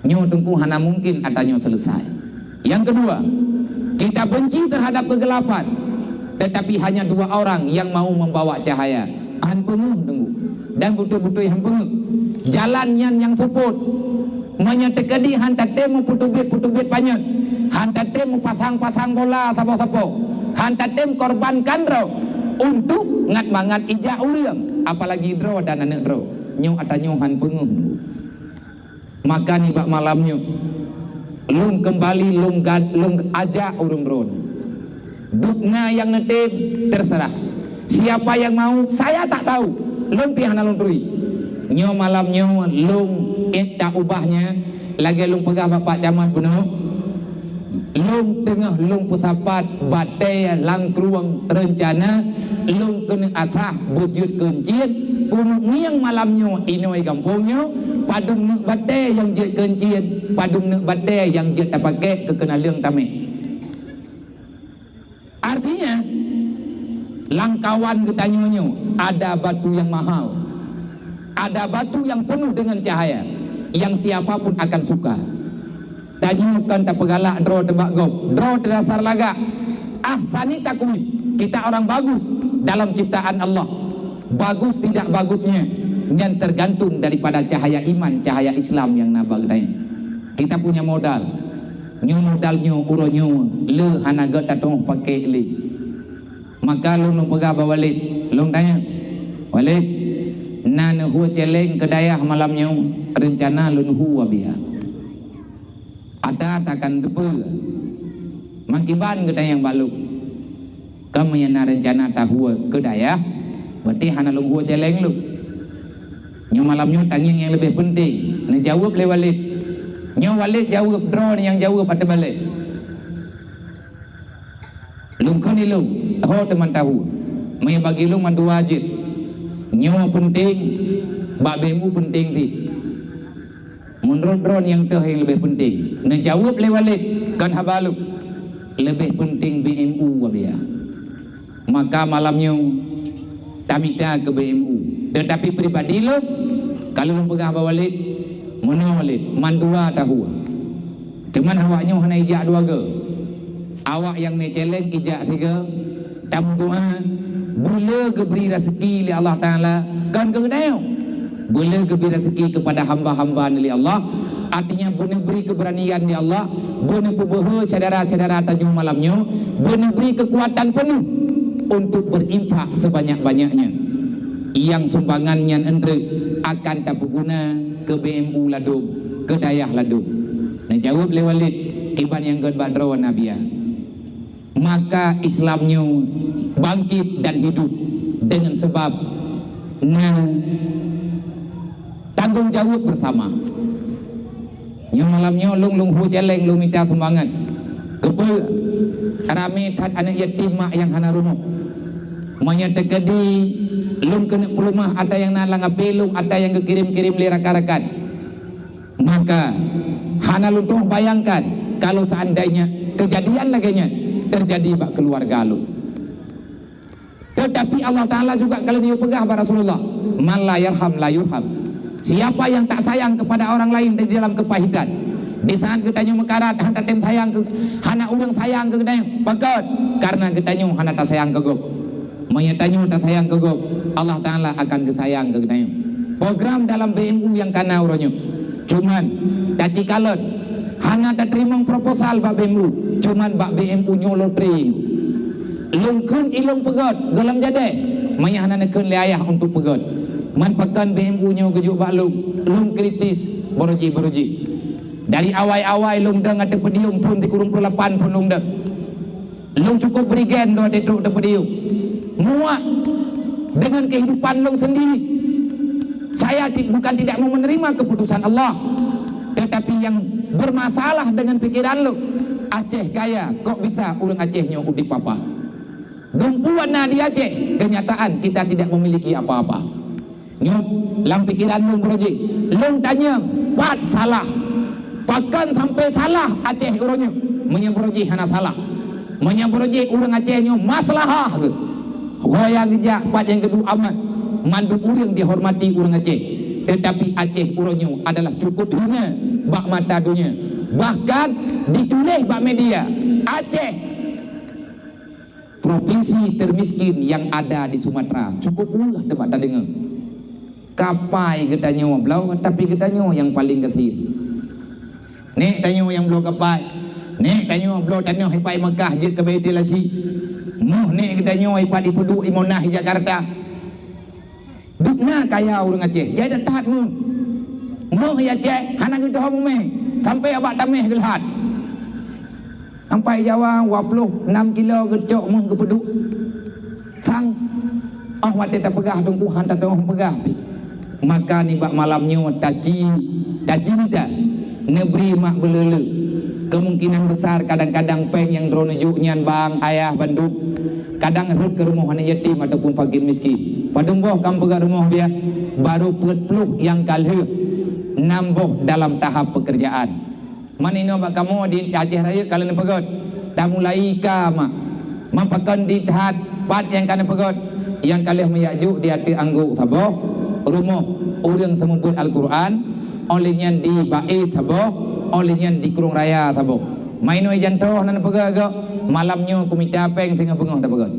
Nyoe teungku hana mungkin ata nyoe selesai. Yang kedua, kita benci terhadap kegelapan, tetapi hanya dua orang yang mau membawa cahaya. Han peungeuh teungku. Dan beutôi-beutôi han peungeuh. Jalan nyan nyang seupôt. Meunyoe teukeudi han tatem meupeuteubiet-peuteubiet panyöt, han tatem meupasang-pasang bola sapo-sapo, han tatem korbankan droe untuk ngat mangat ija ureuëng, apalagi droe dan aneuëk droe. Nyoe ata nyoe han peungeuh. Maka nibak malam nyoe, lôn keumbali lôn gad-, lôn ajak ureuëng droe. Dukna nyang neutem, terserah. Siapa yang mau, saya tak tahu. Lôn pih hana lôn turi. Nyoe malam nyoe lôn ék ta ubah nyan, lagée lôn peugah Bapak Camat bunoe, lôn teungoh lôn peusapat batée langkrueng reuncana lôn keuneuk asah beujeuet keuncien, keuneuk ngieng malam nyoe inoi gampông nyoe, padum neuk batée nyang jeuet keuncien, padum neuk batée nyang jeuet tapakék keu keunaleueng tamé. Artinya, langkawan geutanyoe nyoe ada batu yang mahal, ada batu yang penuh dengan cahaya yang siapa pun akan suka. Tanyoe kon tapeugalak droe teuh bak gob, droe teuh dasar lagak. Ahsani takwim, kita orang bagus dalam ciptaan Allah. Bagus tidak bagusnya, nyan tergantung daripada cahaya iman, cahaya Islam yang na bak geutanyoe. Kita punya modal. Nyoe modal nyoe, uroe nyoe, le hana gét tatoh pakék le. Maka lôn, lôn peugah bak Walid, lôn tanyong, "Walid, na neuhue céléng keu dayah malam nyoe, reuncana lôn hue biya." Ata takan teupeue. Mangkiban geutanyoe bak lôn. Kamoe nyang na reuncana tahue keu dayah, berarti hana lôn hue céléng lôn. Nyoe malam nyoe tangieng nyang leubeh peunteng. Neujaweueb lé Walid. Nyoe Walid jaweueb, droe nyang jaweueb ateueh balée. Lôn kheun ilôn, ho teuma tahue. Meunyoe bagi lôn mandua jeuet. Nyoe peunteng, bak B M U peunteng pih. Meunurot droe nyang teuh nyang leubeh peunteng, neujaweueb lé Walid, kon haba lôn. Leubeh peunteng B M U wabia. Maka malam nyoe tamita keu B M U. Teutapi pribadi lôn, ka lôn peugah bak Walid, meunoe Walid, mandua tahue. Teuma awak nyoe hana ijak dua goe. Awak nyang meucéléng ijak sigoe, tameudoá, beulé geubri raseuki lé Allah Taala, kon keu geutanyoe. Beulé geubri raseuki keupada hamba-hamba lé Allah, artinya beuneubri keubeuranian lé Allah, beuneupeubohô syedara-syedara tanyoe malam nyoe, beuneubri keukuatan peunoh untuk beurinfak seubanyak-banyaknya. Nyang sumbangan nyan eunteuk akan tapeuguna keu B M U ladôm, keu dayah ladôm. Neujaweueb lé Walid, kiban nyang gét bak droe na biya. Maka Islam nyoe bangkit dan hidup dengan sebab na tanggong jaweueb bersama. Nyoe malam nyoe lôn, lôn hue céléng, lôn mita sumbangan. Keupeue? Ramé that aneuëk yatim mak nyang hana rumoh. Meunyoe teukeudi lôn keuneuk peuleumah ata nyang na lam HP lôn, ata nyang geukirém-kirém lé rakan-rakan. Maka, hana lôn troh bayangkan kalau seandainya kejadian lagée nyan terjadi bak keuluwarga lôn. Tetapi Allah Taala juga ka lheueh geupeugah bak Rasulullah, "Man la yarham la yurham." Siapa yang tak sayang kepada orang lain di dalam kepahitan, di saat geutanyoe meukarat, hana tem sayang ke, hana ureuëng sayang keu geutanyoe, pakon? Karena geutanyoe hana tasayang keu gob. Meunyoe tanyoe tasayang keu gob, Allah Taala akan geusayang keu geutanyoe. Program dalam B M U nyang ka na uroe nyoe, Cuman, tacikalon, hana tateurimong proposal bak B M U, cuman bak B M U nyoe lotri. Lôn kheun ilôn peugöt gohlom jadeh, meunyo hana neukheun lé ayah untuk peugöt. Man pakon B M U nyoe geujok bak lôn, lôn kritis, baroe jih, baroe jih. Dari awai-awai lôn dong ateueh podium phon sikureueng ploh lapan phon lôn dong. Lôn cukup bri gen lôn watèe trok ateueh podium. Muak deungon kehidupan lôn sendiri. Saya ti-, bukan tidak mau menerima keputusan Allah, tetapi yang bermasalah dengan pikiran lôn, Aceh kaya, kok bisa ureueng Aceh nyoe udép apa? Dumpeue na di Aceh, kenyataan kita tidak memiliki apa-apa. Nyoe lam pikeran lôn baroe jih, lôn tanyong, pat salah? Pakon sampai salah Aceh uroe nyoe, meunyoe baroe jih hana salah? Meunyoe baroe jih ureueng Aceh nyoe maslahah geuh. Ho nyang geujak pat nyang geuduek amat, mandum ureueng dihormati ureueng Aceh. Tetapi Aceh uroe nyoe adalah cukup hina bak mata donya. Bahkan dituléh bak media, Aceh provinsi termiskin yang ada di Sumatera. Cukup weueh teuma tadeungoe. Kapai geutanyoe bloe, tapi geutanyoe nyang paleng gasien. Nèk tanyoe nyang bloe kapai. Nèk tanyoe bloe tanoh ipat Mekah jeuet keu Baitul Haji. Moh nèk geutanyoe ipat ipeuduek i Monas i Jakarta. Dubna kaya ureueng Aceh, jai that-that meuh. Meuh i Aceh hana geutoh mumè, sampai abak tamèh geulhat. Sampai Jawa, dua ploh enam kilo geucok meuh geupeuduek. Sang, oh watèe tapeugah Teungku, han tatu'oh peugah pih. Maka nibak malam nyoe taci, tacinta neubri mak beuleuleu. Kemungkinan besar kadang-kadang péng nyang droeneuh jok nyan bang, ayah bandum. Kadang rhot keu rumoh aneuk yatim ataupun fakir miskin. Padum boh kamoe peugah rumoh biya, barô peuet ploh nyang ka lheueh, nam boh dalam tahap pekerjaan. Man inoe bak kamoe di Aceh Rayeuk ka lheueh neupeugöt, tamulai ka mak. Man pakon di that pat nyang ka neupeugöt, nyang ka lheueh meuyak jok di ateueh anggôk saboh, rumoh ureueng seumeubeuet Al-Qur'an, óh lheueh nyan di Ba'id saboh, óh lheueh nyan di Krueng Raya saboh. Man inoe jantoh na neupeugöt gok, malam nyoe kumita péng singoh beungoh tapeugöt.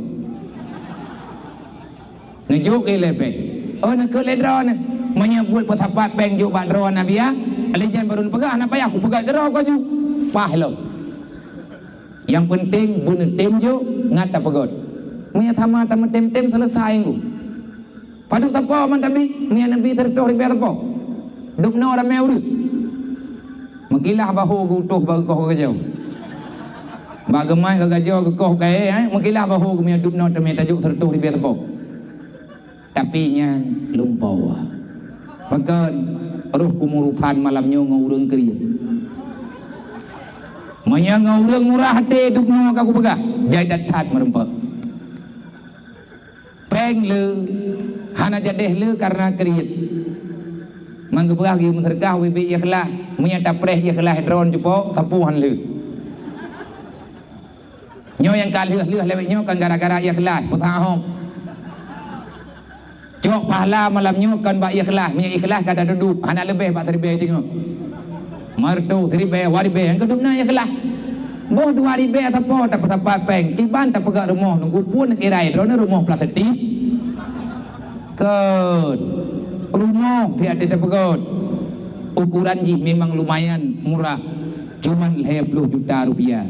Neujok ilèe péng. Oh, neukheun lé droeneuh. Meunyoe buet peusapat péng jok bak droeneuh biya, lheueh nyan baru neupeugah, hana payah kupeugah keudroe ku aju. Paih lom. Nyang peunteng beuneutem jok ngat tapeugöt. Meunyoe sama tameutem-tem, seuleusai ngon. Padub sapo man tabi, meunyoe neubi seureutôh ribèe sapo. Dubnoe ramè ureueng. Meukilah bahô geutoh bak geukoh geugajoe. Bak geumai geugajoe geukoh kayèe, eh, meukilah bahô geumeue dubnoe teumé tajok seureutôh ribèe sapo. Tapi nyan lumpoe. Pakon roh keumurusan malam nyoe ngon ureueng kriet. Meunyoe ngon ureueng murah até dubnoe ka kupeugah, jai that-that meurumpok. Péng le, hana jadeh le karena kriet. Man geupeugah geuh meuseudeukah ubé-bé ikhlas, meunyoe tapreh ikhlas droen cupo, sapeue han le. Nyoe nyang ka lheueh-lheueh lewat nyoe kan gara-gara ikhlas, peusaha hom. Cok pahala malam nyoe kan bak ikhlas, meunyoe ikhlas ka taduduek, hana leubeh bak siribèe teungoh. Meureutoh siribèe, dua ribèe, nyang keudum na ikhlas. Boh dua ribèe sapo tapeusapat péng, kiban tapeugah rumoh nunggu pun kirai droeneuh rumoh plastik. Kon rumoh siat tapeugöt. Ukuran jih memang lumayan murah, cuman lhèe ploh juta rupiah.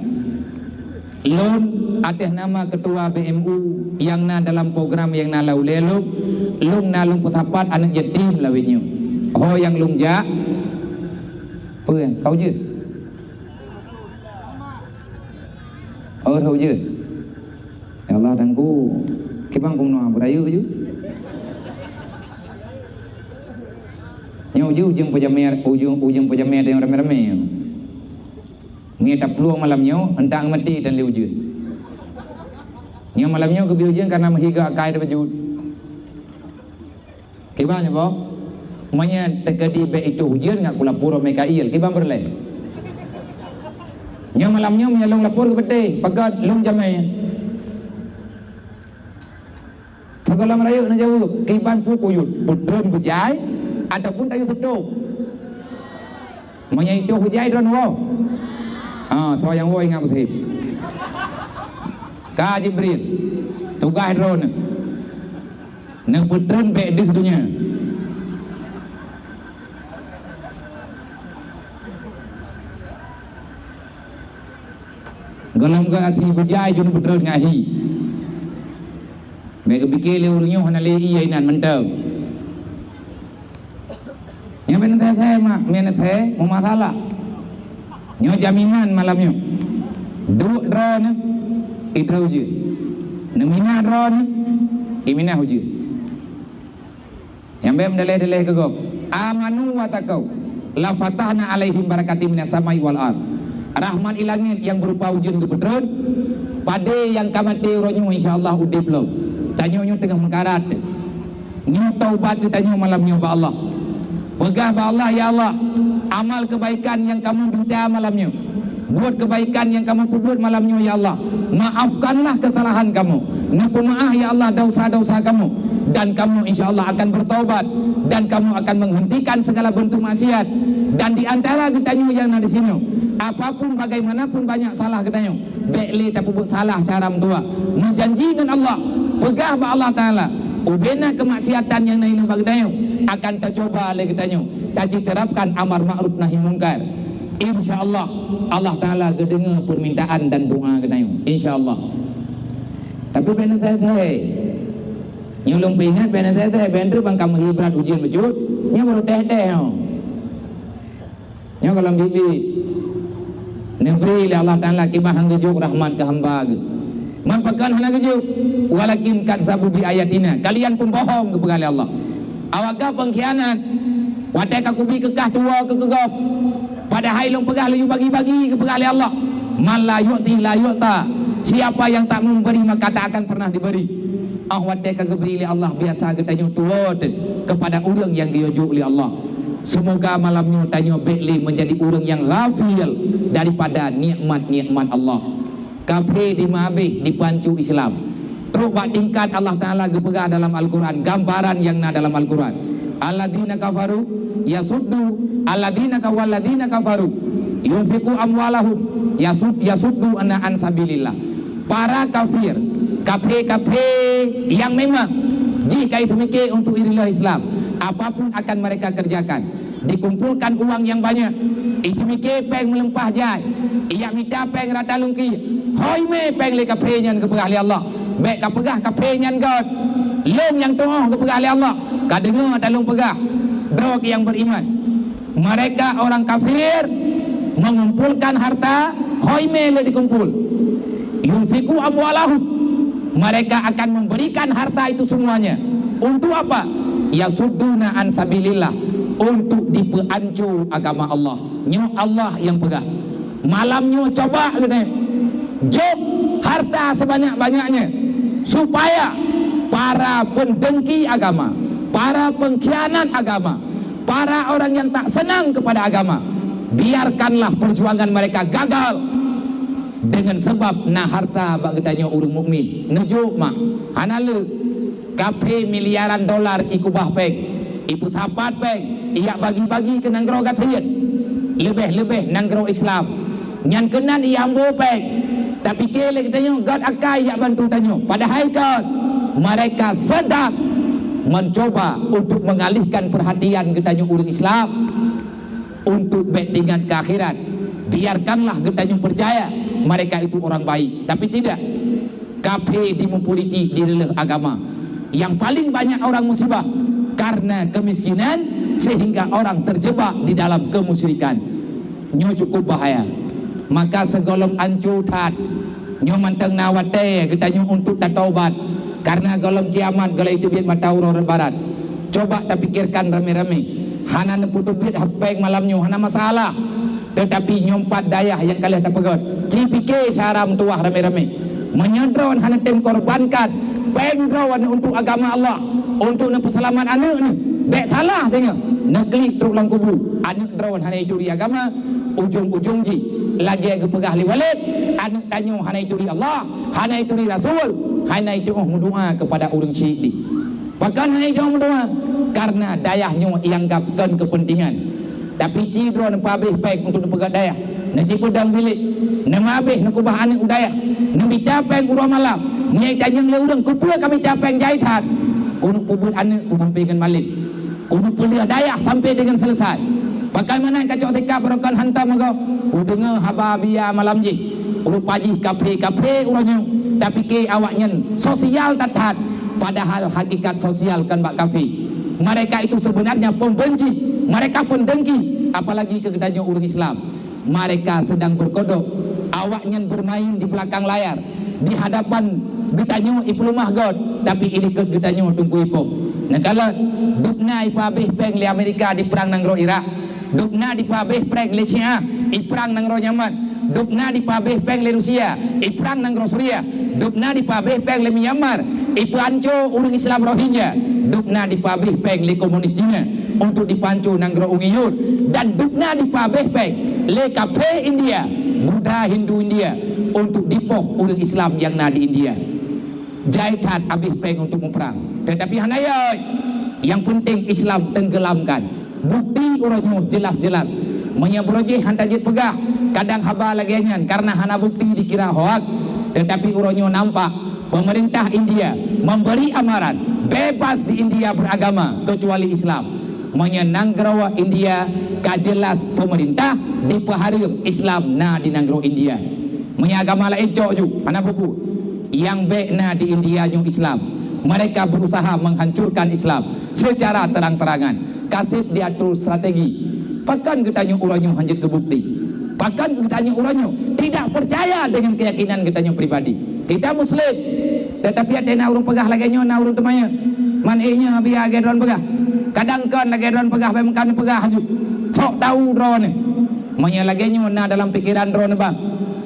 Lôn ateueh nama ketua B M U nyang na dalam program nyang na lam ulèe lôn, lôn na lôn peusapat aneuk yatim lawét nyoe. Ho nyang lôn jak, peue, ka ujeuen? Oh, ka ujeuen. Ya Allah, Teungku, kiban keunoe beurayeuk ju. Nyoe ujeuen, ujeuen peujamé, ujeuen, ujeuen peujamé nyang ramé-ramé. Ngieng taplueng malam nyoe, eunteuk meuti dan lé ujeuen. Nyoe malam nyoe geubri ujeuen kareuna meuhiga akai teupeujeuet. Kiban nyoe boh? Meunyoe teukeudi bèk itoh ujeuen ngat kulapor Mikail, kiban peureulèe? Nyoe malam nyoe meunyoe lôn lapor keu peuté, peugöt lôn jamé. Peugöt lam rayeuk neujaweueb, kiban peue kuyut, peutreun beujai ataupun tayue seutôb? Meunyoe itoh beujai droeneuh woe. Ah, soe nyang woe ingat beutôi. Ka Jibril, tugaih droeneuh. Neupeutreun bèk deuh donya. Gohlom geuh asai beujai jeuet neupeutrön ngon hi. Bèk geupike lé ureueng nyoe hana lé ié inan mantong. Nyoe bèk neuthèe-thèe mak, bèk neuthèe meumasalah. Nyoe jaminan malam nyoe. Duek droeneuh, idroe ujeuen. Neuminah droeneuh, iminah ujeuen. Nyang bèk meudalèh-dalèh keu gob. Amanu wa taqau. La fatahna alaihim barakatim minas samai wal ard. Rahmat i langèt nyang beurupa ujeuen geupeutrön. Padé nyang ka maté uroe nyoe insya Allah udép lom. Tanyoe nyoe teungoh meukarat. Nyoe taubat geutanyoe malam nyoe bak Allah. Peugah bak Allah, "Ya Allah, amal keubaikan nyang kamoe pinta malam nyoe, buet keubaikan nyang kamoe peubuet malam nyoe, ya Allah, maafkanlah keusalahan kamoe. Neupeumeu'ah, ya Allah, desya-desya kamoe. Dan kamoe, insya Allah, akan beutaubat. Dan kamoe akan menghentikan segala bentuk maksiat. Dan di antara geutanyoe nyang na disinoe, apapun, bagaimanapun banyak salah geutanyoe, bèk lé tapeubuet salah cara meutuah. Meujanji ngon Allah, peugah bak Allah Taala, ubena keumaksiatan nyang na inoe bak geutanyoe akan tacoba lé geutanyoe, tajiterapkan amar ma'ruf nahi mungkar. Insya Allah, Allah Taala geudeungoe peumintaan dan doa geutanyoe. Insya Allah. Tapi bèk neuthèe-thèe. Nyoe lôn peuingat, bèk neuthèe-thèe, bèk neutrép ban ka meuhibrat ujeuen bacut. Nyoe baru tèh-tèh nyoe. Nyoe gohlom biet-biet. Neubri lé Allah Taala kiban han geujok rahmat keu hamba Geuh. Man pakon hana geujok? Walakin kadzabu bi ayatina. Kalian pembohong, geupeugah lé Allah. Awak geuh pengkhianat. Watèe ka kubi keu kah tuwoe keu keu gob. Padahai lôn peugah laju bagi-bagi, geupeugah lé Allah. Man la yu'ti la yu'ta. Siapa yang tak memberi maka tak akan pernah diberi. 'Oh watèe ka geubri lé Allah biasa geutanyoe tuwoe teuh keupada ureueng nyang geuyue jok lé Allah. Seumoga malam nyoe tanyoe bèk lé meunjadi ureueng nyang ghafil daripada nikmat-nikmat Allah. Kafé dimeuhabéh, dipeuhanco Islam. Trok bak tingkat Allah Taala geupeugah dalam Al-Quran, gambaran nyang na dalam Al-Quran. Alladzina kafaru yasuddu, alladzina ka-, walladzina kafaru yunfiqu amwalahum yasud-, yasuddu an, an sabilillah. Para kafir, kafé-kafé nyang memang jih ka jiteumiké untuk i rilah Islam, apapun akan mereka kerjakan. Dikumpulkan uang nyang banyak, ijimike péng meulimpah jai, ijak mita péng rata lungkie. Hôi mé péng lé kafé nyan, geupeugah lé Allah. Bék kapeugah kafé nyan göt. Lôn nyang tuoh, geupeugah lé Allah. Kadeungoe ata lôn peugah, droe nyang beriman. Mereka orang kafir mengumpulkan harta, hôi mé lé dikumpul. Yunfiqu amwalahum. Mereka akan memberikan harta itu semuanya. Untuk apa? Yasudduna an sabilillah. Untuk dipeuanco agama Allah. Nyoe Allah nyang peugah. Malam nyoe coba geutanyoe. Jok harta sebanyak-banyaknya. Supaya para pendengki agama, para pengkhianat agama, para orang yang tak senang kepada agama, biarkanlah perjuangan mereka gagal. Deungon sabab na harta bak geutanyoe ureuëng mukmin, neujok mak, hana le. Kafé miliaran dolar ikubah péng, ipeusapat péng, ijak bagi-bagi keu nanggroe gasien, leubeh-leubeh nanggroe Islam. Nyan keunan ijak ambo péng. Tapike lé geutanyoe göt akai ijak bantu tanyoe. Padahai göt, mereka sedang mencoba untuk mengalihkan perhatian geutanyoe ureuëng Islam untuk bék teuingat keu akhirat. Biarkanlah geutanyoe percaya mereka itu orang baik, tapi tidak. Kafé dimeupolitik di reuloh agama. Yang paling banyak orang musibah karena kemiskinan sehingga orang terjebak di dalam kemusyrikan. Nyoe cukup bahaya. Maka sigohlom anco that. Nyoe mantong na watée geutanyoe untuk tataubat, karena gohlom kiamat gohlom teubiet mata uroe rot barat. Coba tapikirkan ramé-ramé. Hana neupeuteubiet péng malam nyoe, hana masalah. Teutapi nyoe pat dayah nyang ka lheueh tapeugét. Ci pike cara meutuwah ramé-ramé. Meunyoe droe hana tem korbankan péng droe untuk agama Allah, untuk neupeuseulamat aneuëk neuh, bék salah deungoe, neuklik trok lam kubu. Aneuëk droe hana ituri agama, ujong-ujong jih lagée geupeugah lé Walid, aneuëk tanyoe hana ituri Allah, hana ituri Rasul, hana ituoh meudoá keupada ureuëng syiek dih. Pakon hana ituoh meudoá? Karena dayah nyoe ianggap kon keupeuntengan. Tapi ci droe neupeuhabéh péng untuk neupeugét dayah, neucipeudong bilék, neumeuhabéh neukubah aneuëk u dayah, neumita péng uroe malam. Nyan itanyong lé ureuëng, "Keupeue kamita péng jai that?" "Keuneuk peubeuet aneuëk ku sampai ngon malem. Keuneuk peuleueh dayah sampai deungon seuleusai." Pakon meunan kacok sikap barokon hantom agoe? Kudeungoe haba biya malam jih. Rupa jih kafé-kafé uroe nyoe, tapike awaknyan sosial that-that, padahal hakikat sosial kon bak kafé. Mereka itu sebenarnya pembenci, mereka pendengki, apalagi keu geutanyoe ureuëng Islam. Mereka sedang berkodok, awaknyan bermain di belakang layar, di hadapan geutanyoe ipeuleumah göt, tapi ilikot geutanyoe teungku ipoh. Neukalon, dubna ipeuhabéh péng lé Amerika di perang nanggroe Irak. Dubna dipeuhabéh péng lé Syiah, iprang nanggroe Yaman. Dubna dipeuhabéh péng lé Rusia, iprang nanggroe Suriah. Dubna dipeuhabéh péng lé Myanmar, ipeuhanco ureuëng Islam Rohingya. Dubna dipeuhabéh péng lé komunis Cina untuk dipeuhanco nanggroe Uyghur. Dan dubna dipeuhabéh péng lé kafé India, Buddha, Hindu India untuk dipoh ureuëng Islam nyang na di India. Jai that habéh péng untuk muprang. Tetapi hana yai. Yang penting Islam tenggelamkan. Bukti uroe nyoe jelas-jelas. Meunyoe beurojih hana jeuet peugah, kadang haba lagée nyan karena hana bukti dikira hoak. Tetapi uroe nyoe nampak pemerintah India memberi amaran bebas di India beragama kecuali Islam. Meunyoe nanggroe India ka jelas pemerintah dipeuhareuem Islam na di nanggroe India. Meunyoe agama laén cok ju, hana peue-peue. Nyang bék na di India nyoe Islam. Mereka berusaha menghancurkan Islam secara terang-terangan. Kaseb diatur strategi. Pakon geutanyoe uroe nyoe hana jeuet keu bukti? Pakon geutanyoe uroe nyoe tidak percaya dengan keyakinan geutanyoe pribadi? Kita Muslim, tetapi até na ureuëng peugah lagée nyoe, na ureuëng teumanyong. Man éh nyoe biya lagée droen peugah. Kadang kon lagée droen peugah, bék meukan peugah aju. Sok tahu droeneuh. Meunyoe lagée nyoe na dalam pikeran droeneuh, bang,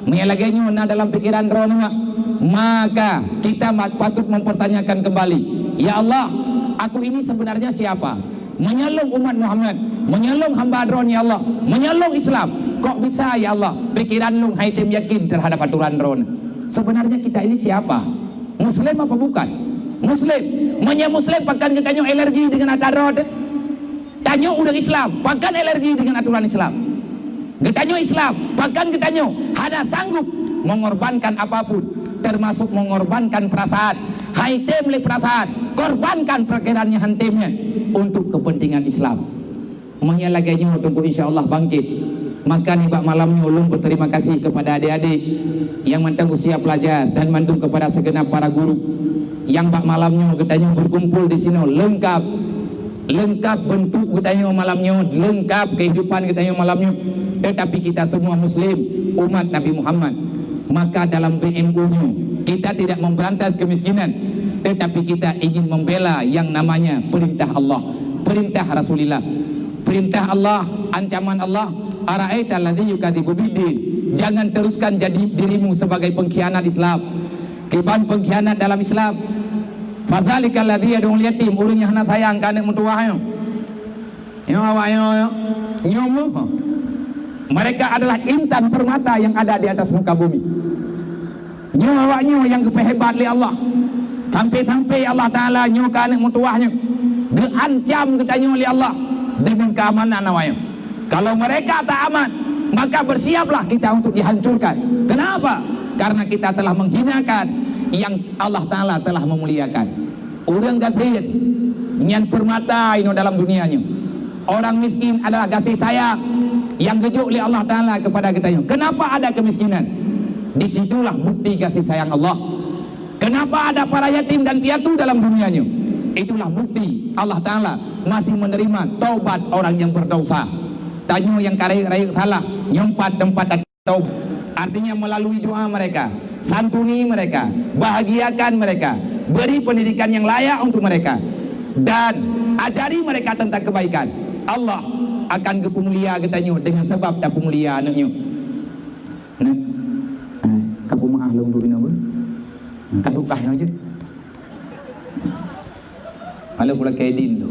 meunyoe lagée nyoe na dalam pikeran droeneuh, mak, maka kita ma-, patut mempertanyakan kembali, "Ya Allah, aku ini sebenarnya siapa? Meunyoe lôn umat Muhammad, meunyoe lôn hamba Droe, ya Allah, meunyoe lôn Islam, kok bisa, ya Allah, pikeran lôn hai tem yakin terhadap aturan Droe?" Sebenarnya kita ini siapa? Muslim apa bukan? Muslim. Meunyoe Muslim, pakon geutanyoe alergi dengan ata Droe? Tanyoe ureuëng Islam, pakon alergi dengan aturan Islam? Geutanyoe Islam, pakon geutanyoe hana sanggup mengorbankan apapun, termasuk mengorbankan perasaan, hai tem lé perasaan, korbankan pikeran nyang han tem nyan untuk kepentingan Islam. Meunyoe lagée nyoe teungku insya Allah bangkit. Maka nibak malam nyoe ulôn berterima kasih kepada adik-adik yang mantong usia pelajar dan mandum kepada segenap para guru yang bak malam nyoe geutanyoe berkumpul di sinoe lengkap. Lengkap bentuk geutanyoe malam nyoe, lengkap kehidupan geutanyoe malam nyoe. Tetapi kita semua Muslim, umat Nabi Muhammad. Maka dalam B M U nyoe, kita tidak memberantas kemiskinan, tetapi kita ingin membela yang namanya perintah Allah, perintah Rasulullah. Perintah Allah, ancaman Allah, "Ara'aita alladzi yukadzibu biddin." Jangan teruskan jadi dirimu sebagai pengkhianat Islam. Kiban pengkhianat dalam Islam. "Fadzalikal ladzi yad'ul yatim," ureuëng nyang hana sayang keu aneuëk meutuwah nyoe. Nyoe awak nyoe, nyoe, nyoe meuh. Mereka adalah intan permata yang ada di atas muka bumi. Nyoe awak nyoe nyang geupeuhebat lé Allah. Sampai-sampai Allah Taala nyoe keu aneuëk meutuwah nyoe geuancam geutanyoe lé Allah deungon keamanan awak nyoe. Kalau mereka tak aman, maka bersiaplah kita untuk dihancurkan. Kenapa? Karena kita telah menghinakan yang Allah Taala telah memuliakan. Ureuëng gasien nyan permata inoe dalam dunia nyoe. Orang miskin adalah gaséh sayang yang geujok lé Allah Taala kepada geutanyoe. Kenapa ada kemiskinan? Di situlah bukti gaséh sayang Allah. Kenapa ada para yatim dan piatu dalam dunia nyoe? Itulah bukti Allah Taala masih menerima taubat orang yang berdosa. Tanyoe nyang ka rayeuk-rayeuk salah, nyoe pat teumpat taub-, artinya melalui doa mereka, santuni mereka, bahagiakan mereka, beri pendidikan yang layak untuk mereka, dan ajari mereka tentang kebaikan. Allah akan geupeumulia geutanyoe dengan sebab tapeumulia aneuëk nyoe. Nah, eh, ka peumeu'ah lôn duek inoe beuh. Ka dukah nyoe jeuet. Halo pula Kedin tu.